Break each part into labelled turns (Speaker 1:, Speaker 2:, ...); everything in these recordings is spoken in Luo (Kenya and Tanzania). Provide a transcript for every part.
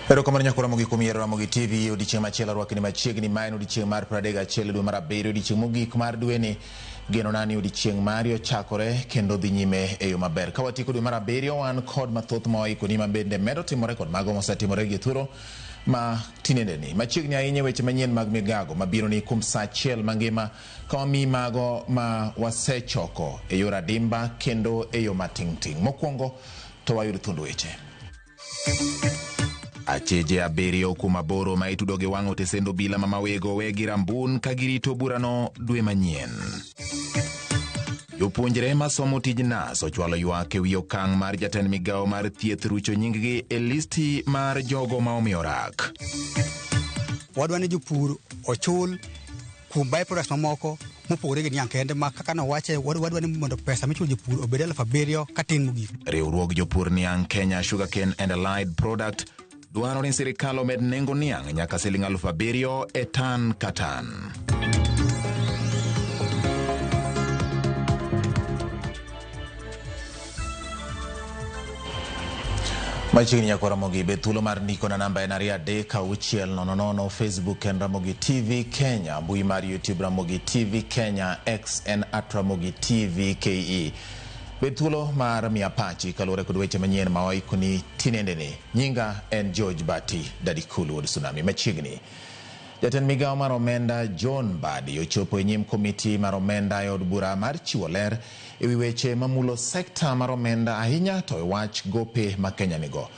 Speaker 1: Erokamano nyako Ramogi kuom yiero Ramogi TV odiechieng' machielo arwakni machiegni. Ma en odiechieng' mar 31 dwe mar abiriyo, odiechieng' mogik mar dweni. Genona ni odiechieng' mari ochakore kendo dhi nyime e yo maber. Ka watieko dwe mar abiriyo, wan kod mathoth ma waikoni ma bende medo timore kod mago mosetimore gi thuolo ma tinendeni. Machiegni ahinya weche manyien mag migago mabiro ni kuom saa achiel mangima ka wamiyi mago ma wasechoko e yor adimba kendo e yo mating' ting'. Mokwongo to wayud thuond weche. Acheje 7 kuom 8 ma itudo gi wang'o tesend obila ma Mawego wegi rambun ka girito burano dwe manyien. Jopuonjre masomo tij nas ochwalo ywak e wi okang' mar jatend migawo mar thieth rucho nying-gi e listi mar jogo ma omiyo rak.
Speaker 2: Wadwa ni jopur ochul kuom byproducts mamoko mopogore gi niang' kende, ma kaka nowache, wadwa ni mondo pesa michulo jopur obed 7,000 katin mogik.
Speaker 1: Riwruog jopur niang' Kenya Sugarcane and Allied Product dwaro ni sirikal omed nengo niang' nyaka siling 7,000 e tan ka tan. Machiegni nyako Ramogi, be thuolo mar ndiko na namba en 23600, Facebook en Ramogi TV Kenya, mbui mar YouTube Ramogi TV Kenya, X en at Ramogi TV KE. Be thuolo mar miya pachi kaluwore kod weche manyien ma waikoni tinendeni. Nyinga en George Bati Dadikulu wuod Tsunami. Machiegni jatend migawo mar omenda John Mbadi ochopo e nyim komiti mar omenda e od bura mar chiwo ler e wi weche mamulo sekta mar omenda ahinya to e wach gope ma Kenya nigo.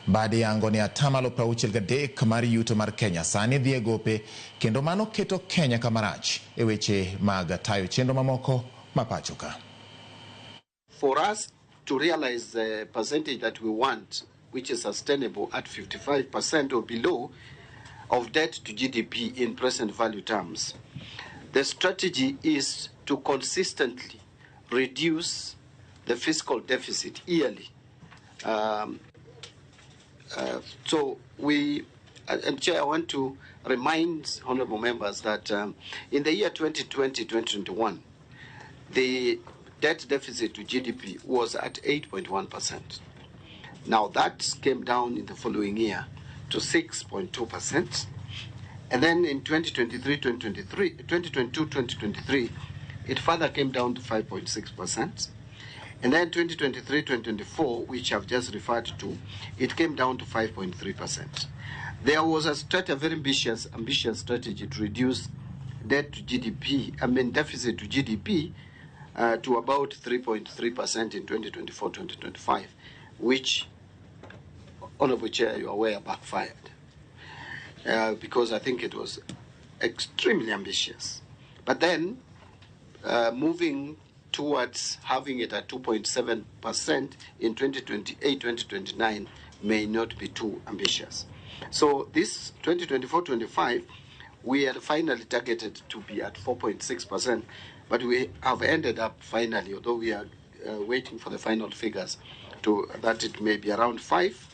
Speaker 1: Mbadi yango ni atamalo 63 mar yuto mar Kenya sani dhi e gope kendo mano keto Kenya kamarach e weche mag tayo chenro mamoko ma pacho ka.
Speaker 3: For us to realize the percentage that we want, which is sustainable at 55% or below of debt to GDP in present value terms, the strategy is to consistently reduce the fiscal deficit yearly. And Chair, I want to remind honorable members that in the year 2020-2021, the debt deficit to GDP was at 8.1%. Now that came down in the following year to 6.2%. And then in 2022-2023, it further came down to 5.6%. And then 2023-2024, which I've just referred to, it came down to 5.3%. There was a very ambitious strategy to reduce debt to GDP, I mean deficit to GDP, to about 3.3% in 2024-2025, which, Honorable Chair, you are aware, backfired, because I think it was extremely ambitious. But then, moving towards having it at 2.7% in 2028-2029 may not be too ambitious. So this 2024-25, we are finally targeted to be at 4.6%, but we have ended up finally, although we are waiting for the final figures, to that it may be around 5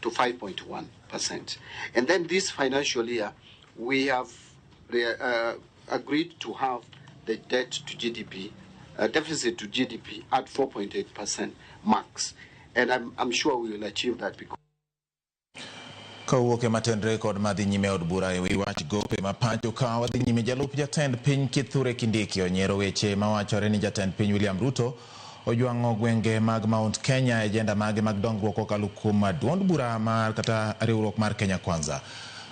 Speaker 3: to 5.1%. And then this financial year, we have agreed to have the debt to GDP, deficit to GDP at 4.8% max. And I'm sure we will achieve that because
Speaker 1: Kawuok e matenre kod madhi nyime od bura e wi wach gope ma pacho ka wadhi nyime, jalup jatend piny Kithure Kindiki onyiero weche mawachore ni jatend piny William Ruto ojwang'o gwenge mag Mount Kenya e agenda mage mag dongruok kokalo kuom duond bura mar kata riwruok mar Kenya Kwanza.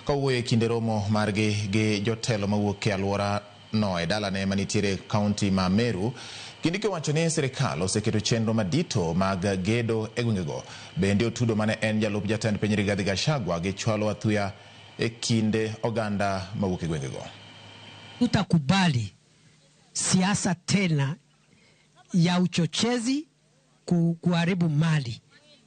Speaker 1: Kawuoyo e kinde romo margi gi jotelo mawuok e alwora no e dalane manitiere kaunti ma Meru, Kindiki owacho ni sirikal oseketo chenro madito mag gedo e gwengego. Bende otudo mane en jalup jatend piny Rigathi Gachagua gi chwalo athuya e kinde oganda mawuok e gwengego.
Speaker 4: Tutakubali siasa tena ya uchochezi kuharibu mali.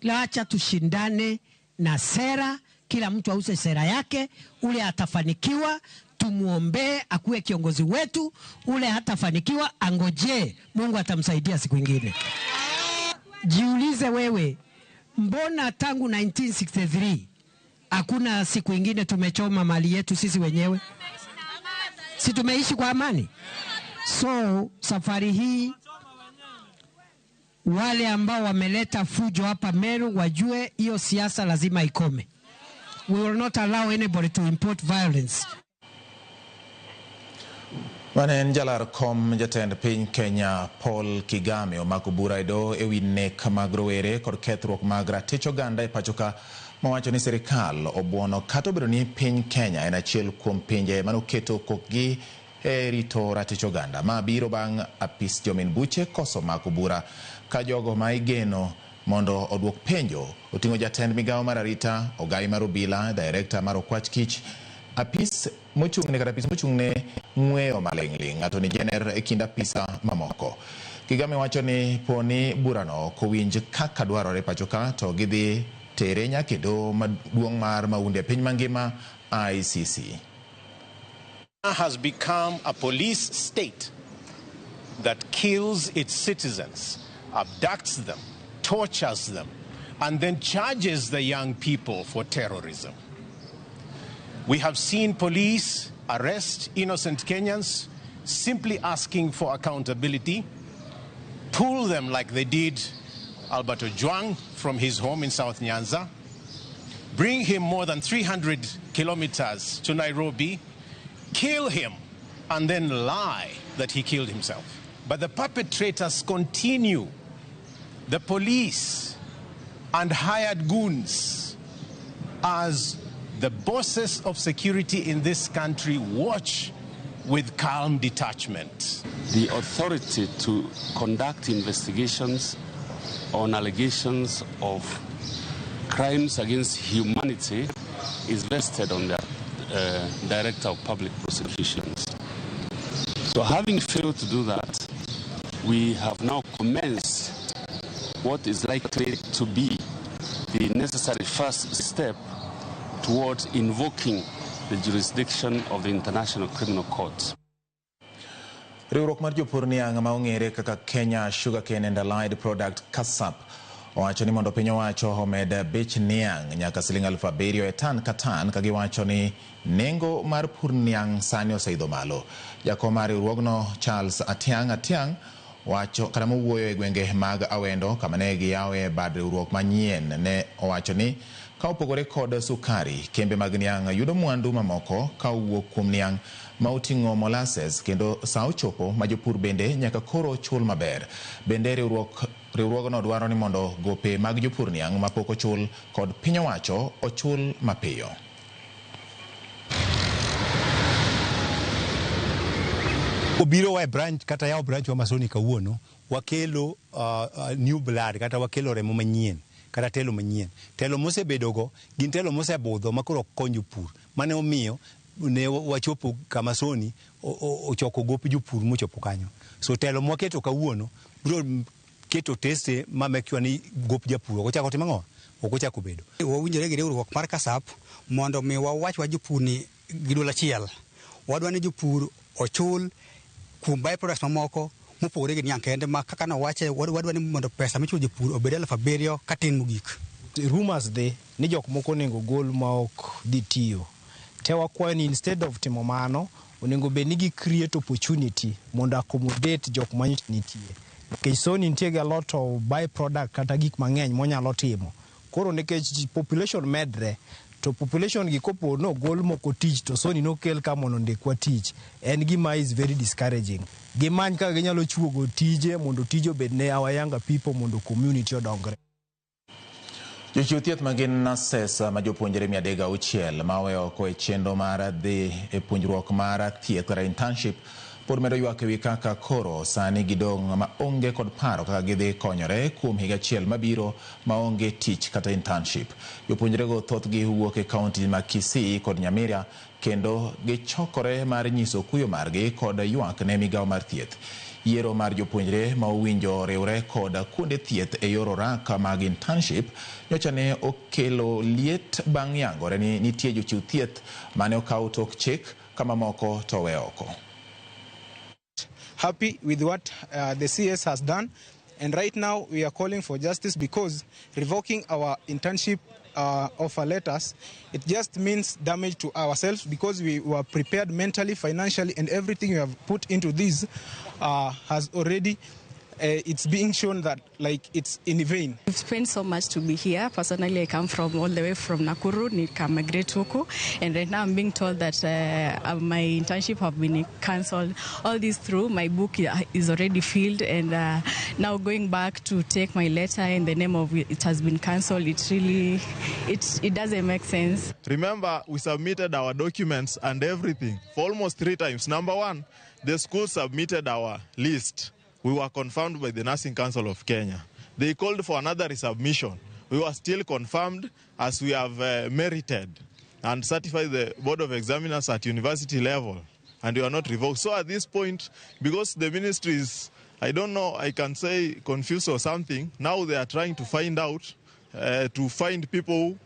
Speaker 4: Acha tushindane na sera, kila mtu ause sera yake, ule atafanikiwa tumuombee akuwe kiongozi wetu, ule hatafanikiwa angojee, Mungu atamsaidia siku ingine. Jiulize wewe, mbona tangu 1963 hakuna siku ingine tumechoma mali yetu sisi wenyewe? Si tumeishi kwa amani? So safari hii wale ambao wameleta fujo hapa Meru wajue hiyo siasa lazima ikome. We will not allow anybody to import violence.
Speaker 1: Mane en jalar kom jatend piny Kenya Paul Kigame omako bura e doho ewi nek mag rowere kod kethruok mag ratich oganda e pachoka mawacho ni sirikal obuono kata obedo ni piny Kenya en achiel kuom pinje manoketo kokgi e rito ratich oganda. Ma biro bang' apis jomin buche koso mako bura ka jogo ma igeno mondo oduok penjo oting'o jatend migawo mar arita, ogai mar obila, direkta mar okwach kich, apis mochung'ne kata apis mochung'ne ng'weyo maling'ling', Attorney General e kind apisa mamoko. Kigame wacho ni poni burano ok owinj kaka dwarore pacho ka to gidhi tere nyaka e doho maduong' mar maunde e piny mangima ICC.
Speaker 5: Has become a police state that kills its citizens, abducts them, tortures them, and then charges the young people for terrorism. We have seen police arrest innocent Kenyans simply asking for accountability, pull them like they did Albert Ojwang from his home in South Nyanza, bring him more than 300 kilometers to Nairobi, kill him, and then lie that he killed himself. But the perpetrators continue. The police and hired goons, as the bosses of security in this country, watch with calm detachment.
Speaker 6: The authority to conduct investigations on allegations of crimes against humanity is vested on the Director of Public Prosecutions. So having failed to do that, we have now commenced what is likely to be the necessary first step towards invoking the jurisdiction of the International Criminal Court.
Speaker 1: Riwruok mar jopur niang' ma ong'ere kaka Kenya Sugarcane and Allied Product KASAP owacho ni mondo piny owacho omed bech niang' nyaka siling 7,000 e tan ka tan ka giwacho ni nengo mar pur niang' sani oseidho malo. Jakom mar riwruogno Charles Atiang' Atiang' wacho kata mowuoyo e gwenge mag Awendo kama ne giyawe bad riwruok manyien ne owacho ni ka opogore kod sukari, kembe mag niang' yudo mwandu mamoko ka owuok kuom niang' ma oting'o molasses kendo sa ochopo ma jopur bende nyaka koro chul maber. Bende riwruogno dwaro ni mondo gope mag jopur niang' mapok ochul kod piny owacho ochul mapiyo.
Speaker 7: Obiro wa e branch kata yawo branch wa Masoni kawuono, wakelo new blood kata wakelo remo manyien kata telo manyien. Telo mosebedogo gin telo mosebudho ma koro ok kony jopur. Mane omiyo ne wachopo kama Soni ochoko gop jopur mochopo kanyo. So telo mwaketo kawuono biro keto teste ma make sure ni gop japur ok ochako timo ang'o? Ok ochako bedo.
Speaker 2: Wawinjore gi riwruok mar KASAP mondo mi wawach wa jopur ni gi duol achiel. Wadwa ni jopur ochul kuom byproducts mamoko mopogore gi niang' kende ma kaka nowache wadwa ni mondo pesa michulo jopur obed 7,000 ka tin mogik.
Speaker 8: Rumors dhi ni jok moko onego gol ma ok dhi tiyo. Te wakwayo ni instead of timo mano, onego bed ni gi create opportunity mondo accommodate jok ma nitie. Nikech Sony nitie gi a lot of byproduct kata gik mang'eny monyalo timo. Koro nikech population medre, to population gi kopo nogol moko tich to Sony nokel ka mondo ondikwa tich, en gima is very discouraging. Gimany kaka ginyalo chuogo tije mondo tije obed ne our younger people mondo community odongre.
Speaker 1: Jochiw thieth ma gin nurses ma jopuonjre 306 ma owe oko e chenro mar dhi e puonjruok mar thieth kata internship pod medo ywak ewi kaka koro sani gidong' ma onge kod paro kaka gidhi konyore kuom higa achiel mabiro maonge tich kata internship. Jopuonjrego thothgi wuok e kaunti ma Kisii kod Nyamira kendo gichokore mar nyiso kuyo margi kod ywak ne migawo mar thieth. Yiero mar jopuonjre ma owinjo riwre kod kuonde thieth e yor oraka mag internship nyocha ne okelo liet bang' yangore ni nitie jochiw thieth mane okaw tok chik ka mamoko to owe oko.
Speaker 9: Happy with what the CS has done, and right now we are calling for justice because revoking our internship offer letters, it just means damage to ourselves because we were prepared mentally, financially, and everything we have put into this has already it's being shown that like it's in vain.
Speaker 10: We've spent so much to be here. Personally, I come from all the way from Nakuru, nikamigrate huku, and right now I'm being told that my internship have been cancelled. All this through, my book is already filled, and now going back to take my letter in the name of it has been cancelled, it really, it doesn't make sense.
Speaker 11: Remember, we submitted our documents and everything for almost 3 times. Number one, the school submitted our list. We were confirmed by the Nursing Council of Kenya. They called for another resubmission. We were still confirmed as we have merited and certified the Board of Examiners at university level, and we are not revoked. So at this point, because the ministry is, I don't know, I can say confused or something, now they are trying to find out, to find people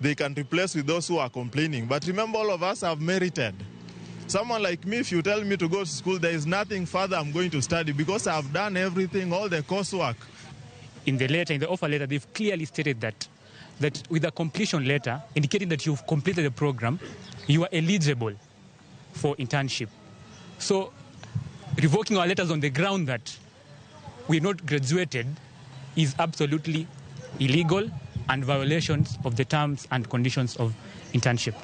Speaker 11: they can replace with those who are complaining. But remember, all of us have merited. Someone like me, if you tell me to go to school, there is nothing further I'm going to study because I've done everything, all the coursework.
Speaker 12: In the letter, in the offer letter, they've clearly stated that with a completion letter indicating that you've completed the program, you are eligible for internship. So revoking our letters on the ground that we're not graduated is absolutely illegal and violations of the terms and conditions of internship.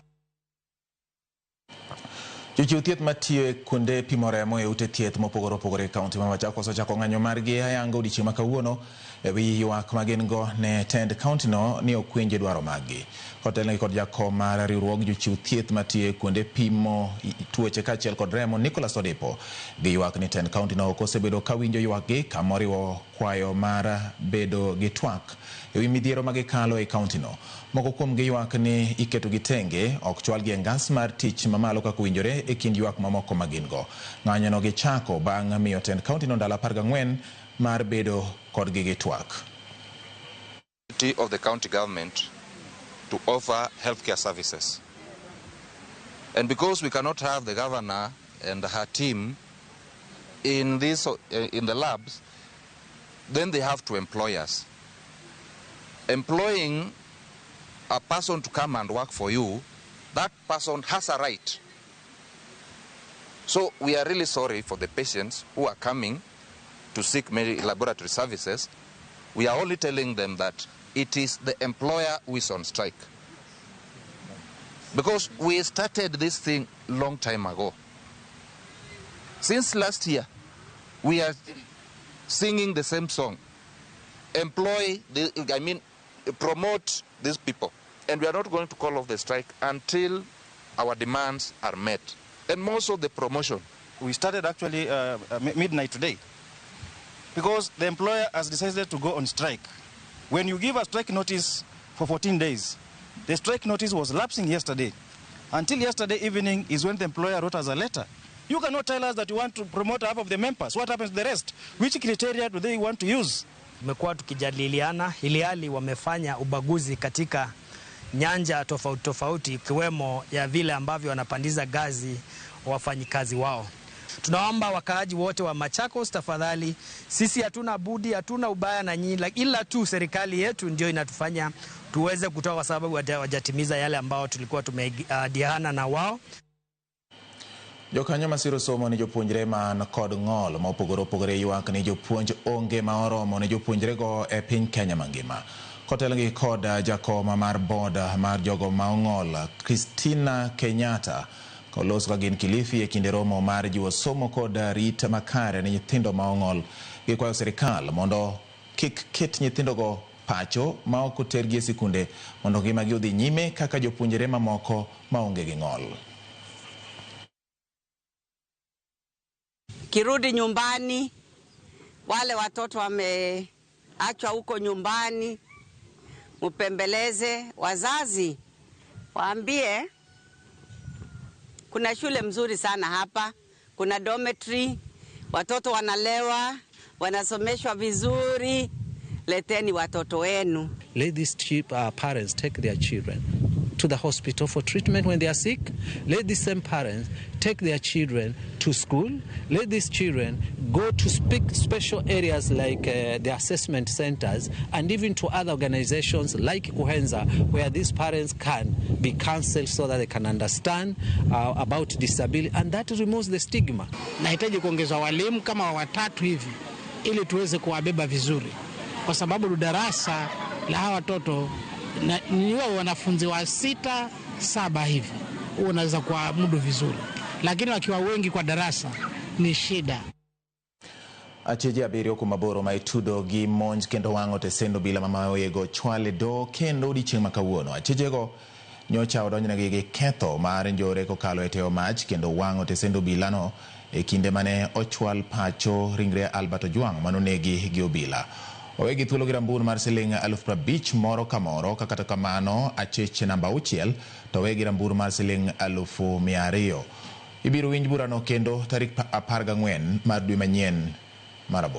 Speaker 1: Jochiw thieth matiyo e kuonde pimo remo e ute thieth mopogore opogore e kaunti ma Machakos ochako ng'anyo margi ayanga odiechieng' ma kawuono e wi ywak ma gin go ne tend kauntino ni ok winj dwaro maggi. Kotelnegi kod jakom mar riwruog jochiw thieth matiyo e kuonde pimo tuoche kaachiel kod remo Nicholas Odipo, giywak ni tend kauntino ok osebedo ka winjo ywakgi kamoriwo kwayo mar bedo gi twak e wi midhiero ma gikalo e kauntino. Moko kuom gi ywak ni iketogi tenge, ok chwalgi e ngas mar tich mamalo kaka owinjore e kind ywak mamoko ma gin go. Ng'anyono gichako bang' miyo tend kauntino ndalo 14 mar bedo kodgi gi twak.
Speaker 13: Of the county government to offer healthcare services. And because we cannot have the governor and her team in the labs, then they have to employ us. Employing a person to come and work for you, that person has a right. So we are really sorry for the patients who are coming to seek laboratory services. We are only telling them that it is the employer who is on strike. Because we started this thing long time ago. Since last year, we are singing the same song. Employ, promote these people. And we are not going to call off the strike until our demands are met. And more so the promotion.
Speaker 14: We started actually midnight today because the employer has decided to go on strike. When you give a strike notice for 14 days, the strike notice was lapsing yesterday. Until yesterday evening is when the employer wrote us a letter. You cannot tell us that you want to promote half of the members. What happens to the rest? Which criteria do they want to use?
Speaker 15: Tumekuwa tukijadiliana ili hali wamefanya ubaguzi katika nyanja tofauti tofauti ikiwemo ya vile ambavyo wanapandiza gazi wafanyikazi wao. Tunaomba wakaaji wote wa Machakos, tafadhali, sisi hatuna budi, hatuna ubaya na nyinyi, ila tu serikali yetu ndio inatufanya tuweze kutoa kwa sababu hawajatimiza yale ambao tulikuwa tumeahidiana na wao.
Speaker 1: Jokanyo masiro somo ni jopuonjre man kod ng'ol ma opogore opogore ywak ni jopuonj onge ma oromo ne jopuonjrego e piny Kenya mangima. Kotelgi kod jakoma mar board mar jogo ma ong'ol Christina Kenyatta kolos ka gin Kilifi e kinde romo mar jiwo somo kod rit makare ne nyithindo ma ong'ol. Gikwayo sirikal mondo kik ket nyithindogo pacho ma ok otergi e sikunde mondo ngimagi odhi nyime kaka jopuonjre mamoko maonge gi ng'ol.
Speaker 16: Kirudi nyumbani, wale watoto wameachwa huko nyumbani, mupembeleze wazazi, waambie kuna shule mzuri sana hapa, kuna dormitory, watoto wanalewa, wanasomeshwa vizuri, leteni watoto wenu.
Speaker 17: Let these parents take their children to the hospital for treatment when they are sick. Let these same parents take their children to school. Let these children go to special areas like the assessment centers and even to other organizations like Kuhenza, where these parents can be counseled so that they can understand about disability, and that removes the stigma.
Speaker 18: Nahitaji kuongeza walimu kama watatu hivi ili tuweze kuwabeba vizuri, kwa sababu darasa la hawa watoto ni wao wanafunzi wa 6, 7 hivi, unaweza kuamudu vizuri, lakini wakiwa wengi kwa darasa ni shida.
Speaker 1: Acheje abiriyo kuom aboro ma itudo gi monj kendo wang'o tesend obila ma Mayoyego chwale do kendo odiechieng' ma kawuono. Achejego nyocha odonjnegi gi ketho mar njore kokalo e teyo mach kendo wang'o tesend obilano e kinde mane ochwal pacho ringre Albert Ojwang' manonegi gi obila. Owegi thuolo gi rambun mar siling 50,000 moro ka moro, ka kata kamano acheche namba 6 to owegi rambun mar siling 200,000. Ibiro winj burano kendo tarik 14 mar dwe manyien mar 8.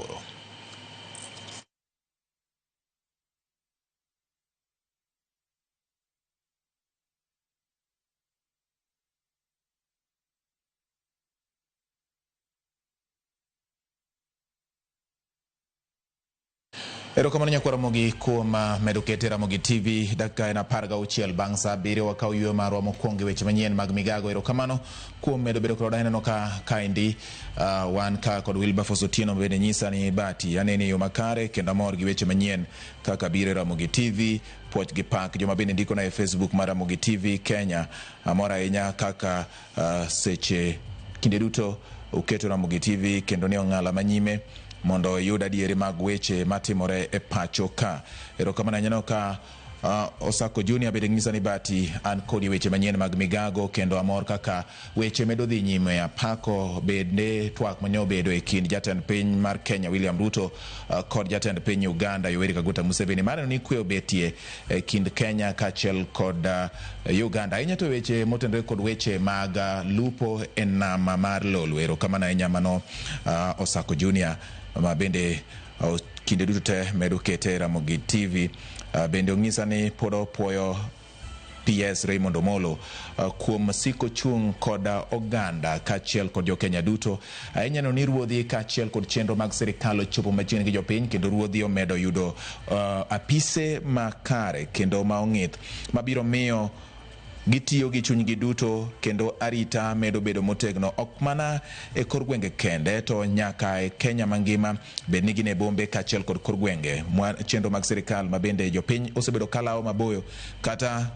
Speaker 1: Erokamano nyakwa Ramogi kuom medo kete Ramogi TV dakika en 16 bang' saa 7 wakaw yweyo marwa mokwongo e weche manyien mag migago. Erokamano kuom medo bedo koda ineno ka kaendi wan ka kod Wilberforce Otieno bende nyisa ni bati anene e yo makare kendo amor gi weche manyien kaka biro e Ramogi TV. Puoch gi pak joma bende ndikona e Facebook mar Ramogi TV Kenya. Amor ahinya kaka seche kinde duto uketo Ramogi TV kendo ni ong'ala manyime mondo oyud adieri mag weche matimore e pacho ka. Erokamano ahinya ka Osako Junior bende nyisa ni bati an kodi weche manyien mag migago kendo amor kaka weche medo dhi nyime. Apako bende twak mane obedo e kind jatend piny mar Kenya William Ruto kod jatend piny Uganda Yoweri Kaguta Museveni mar ni kwe obetie e kind Kenya kaachiel kod Uganda. Ahinya to weche motenore kod weche mag lupo e nam mar Lolwe. Erokamano ahinya mano Osako Junior ma bende kinde duto te medo kete Ramogi TV. Bende onyisa ni pod opuoyo PS Raymond Omolo kuom siko chung' kod oganda kaachiel kod jokenya duto. Ahinya no ni ruodhi kaachiel kod chenro mag sirikal ochopo machiegni gi jopiny kendo ruodhi omedo yudo apise makare kendo ma ong'ith mabiro miyo gitiyo gi chunygi duto kendo arita medo bedo motegno ok mana e kor gwenge kende to nyaka e Kenya mangima, bed ni gin e bombe kaachiel kod kor gwenge. Chenro mag sirikal ma bende jopiny osebedo kalawo maboyo kata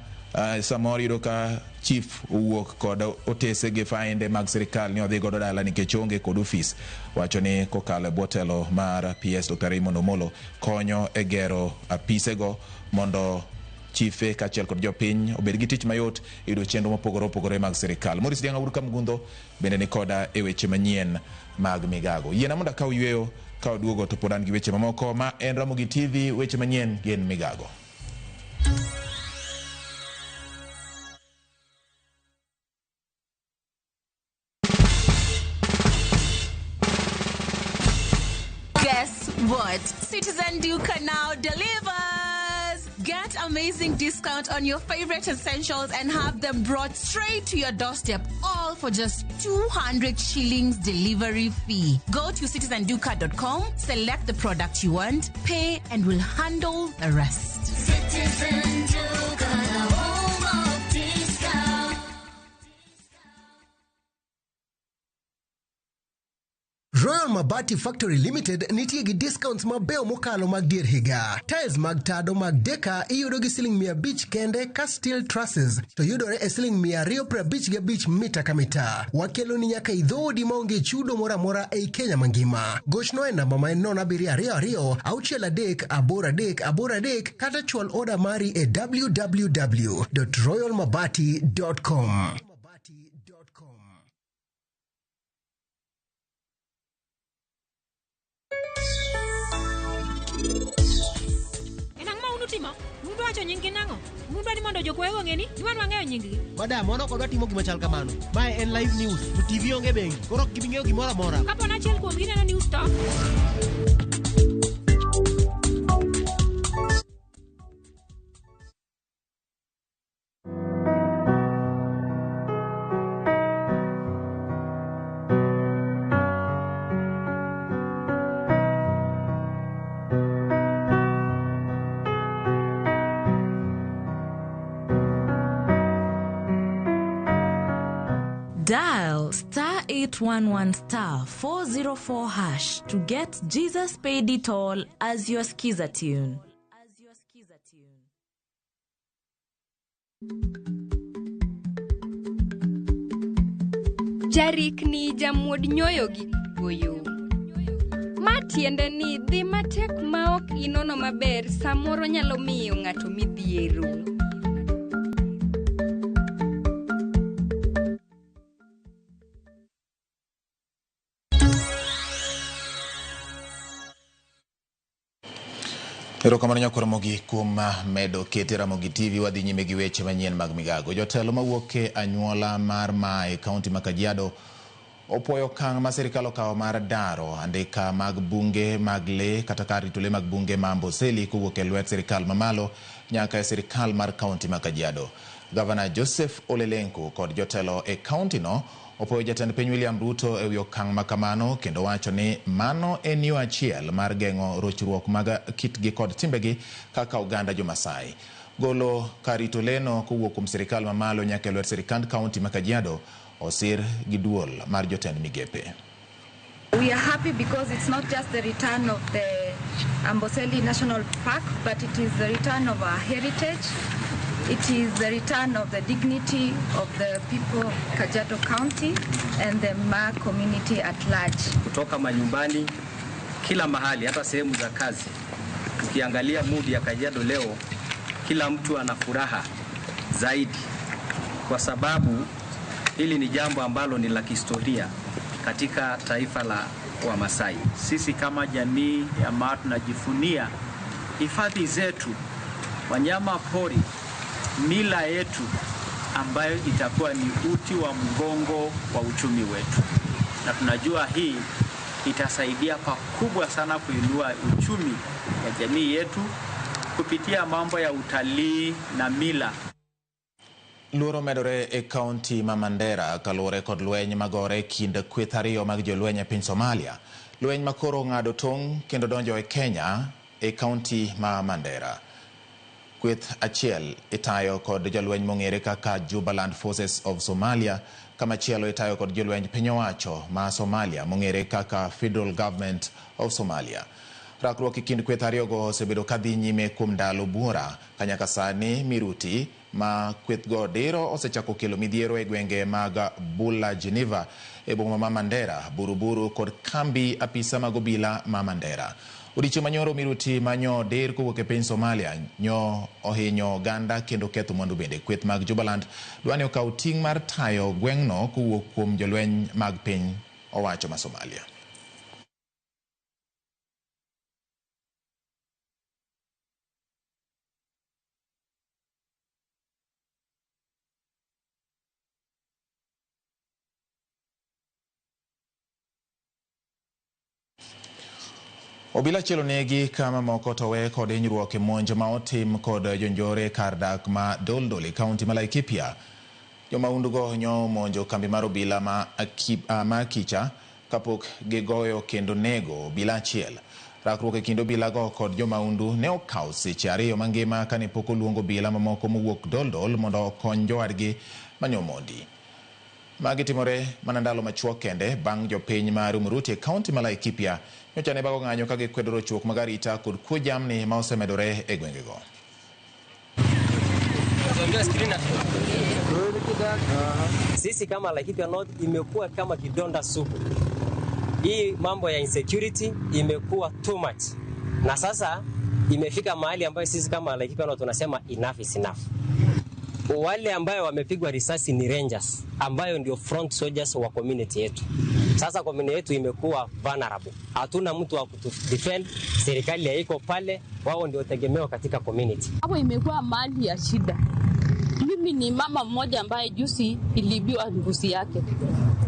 Speaker 1: samoro yudo ka chief owuok kod otese gi fainde mag sirikal ni odhi godo dala nikech onge kod ofis. Wacho ni kokalo e bwo telo mar PS Dr. Raymond Omolo konyo e gero apisego mondo chife kaachiel kod jopiny obed gi tich mayot yudo chenro mopogore opogore mag sirikal. Maurice Dianga Wuod Kamgundho bende ni koda e weche manyien mag migago. Yiena mondo akaw yweyo ka oduogo to pod an gi weche mamoko ma en Ramogi TV. Weche manyien gin migago.
Speaker 19: Guess what? Citizen Duka now delivers! Get amazing discount on your favorite essentials and have them brought straight to your doorstep, all for just 200 shillings delivery fee. Go to citizenduka.com, select the product you want, pay, and we'll handle the rest.
Speaker 20: Citizen Duka, the home of discount.
Speaker 21: Royal Mabati Factory Limited nitie gi discounts mabeyo mokalo mag dier higa. Tiles mag tado mag deka iyudo gi siling 500 kende ka steel trusses to yudore e siling 255 mita ka mita. Wakelo ni nyaka i dhoodi maonge chudo moro amora ei Kenya mangima. Gochno e namba ma en 0722 63 83 83 kata chwal oda mari e www.royalmabati.com.
Speaker 22: Timo, undu wacho nying gi nang'o? Undu ni mondo jokuoye ong'e ni wan wang'eyo nying gi.
Speaker 23: Madam, wan ok wadwa timo gima chal kamano. Mae en live news, to TV onge bengi. Koro ok gibi ng'eyo gimoro amora.
Speaker 22: Kapo ni achiel kuomgi neno news to
Speaker 3: Dial star 811 star 404 hash to get Jesus Paid It All as your skiza tune.
Speaker 4: Jarikni jamuod nyoyo gi goyo. Ma tiende ni dhi matek ma ok inono maber samoro nyalo miyo ng'ato midhiero.
Speaker 1: Erokamano nyakor Ramogi kuom medo kete Ramogi TV. Wadhi nyime gi weche manyien mag migago. Jotelo mawuok e anyuola mar Maa e kaunti ma Kajiado opuoyo okang' ma sirikal okawo mar daro andika mag bunge mag lee kata kar rito lee mag bunge ma Amboseli kowuok e lwet sirikal mamalo nyaka e sirikal mar kaunti ma Kajiado. Gavana Joseph Ole Lenku kod jotelo e kaunti no opuoyo jatend piny William Ruto ewi okang' ma kamano kendo wacho ni mano en yo achiel mar geng'o rochruok mag kitgi kod timbegi kaka oganda jo-Masai. Golo kar rito lee no kowuok kuom sirikal mamalo nyaka e lwet sirikand kaunti ma Kajiado osir gi duol mar jotend migepe.
Speaker 5: We are happy because it's not just the return of the Amboseli National Park, but it is the return of our heritage. It is the return of the dignity of the people of Kajiado County and the Maa community at large.
Speaker 6: Kutoka manyumbani, kila mahali, hata sehemu za kazi. Ukiangalia mood ya Kajiado leo, kila mtu ana furaha zaidi kwa sababu hili ni jambo ambalo ni la kihistoria katika taifa la Wamasai.
Speaker 7: Sisi kama jamii ya Maa tunajivunia hifadhi zetu, wanyama pori, mila yetu ambayo itakuwa ni uti wa mgongo wa uchumi wetu. Na tunajua hii itasaidia pakubwa sana kuinua uchumi wa jamii yetu kupitia mambo ya utalii na mila.
Speaker 1: Luoro medore e kaunti ma Mandera kaluwore kod lweny magore kind kweth ariyo mag jolweny e piny Somalia. Lweny makoro ng'ado tong' kendo donjo e Kenya e kaunti ma Mandera. Kweth achiel itayo kod jolweny mong'ere kaka Jubaland Forces of Somalia, kamachielo itayo kod jolweny piny owacho ma Somalia mong'ere kaka Federal Government of Somalia. Rakruok e kind kweth ariyogo osebedo kadhi nyime kuom ndalo buora ka nyaka sani miruti ma kwethgo diro osechako kelo midhiero e gwenge mag Bula Geneva e boma ma Mandera, Buruburu kod kambi apisa mag obila ma Mandera. Odiechieng' manyoro miruti manyo dir kowuok e piny Somalia nyo ohinyo oganda kendo ketho mwandu bende. Kweth mag Jubaland dwani okaw ting' mar tayo gweng'no kowuok kuom jolweny mag piny owacho ma Somalia. Obila achiel onegi ka mamoko to we kod hinyruok e monj ma otim kod jonjore kar dak ma Doldol e kaunti ma Laikipia. Jomaundugo nyo omonjo kambi mar obila ma Akicha kapok gigoyo kendo nego obila achiel. Rakruok e kind obilago kod jomaundu ne okawo seche ariyo mangima kane pok oluong obila mamoko mowuok Doldol mondo okony jowadgi mane omondi. Magi timore mana ndalo machuok kende bang' jopiny ma Rumuruti e kaunti ma Laikipia nyocha ne bago ng'anyo ka gikwedo rochruok mag arita kod kuo jamni ma osemedore e gwengego.
Speaker 8: Sisi kama Laikipia North imekuwa kama kidonda sugu. Hii mambo ya insecurity imekuwa too much. Na sasa imefika mahali ambayo sisi kama Laikipia North tunasema enough is enough. Wale ambayo wamepigwa risasi ni rangers ambayo ndio front soldiers wa community yetu. Sasa community yetu imekuwa vulnerable. Hatuna mtu wa kutudefend, serikali haiko pale, wao ndio tegemeo katika community.
Speaker 9: Hapo imekuwa mali ya shida. Mimi ni mama mmoja ambaye juzi ilibiwa mbuzi yake.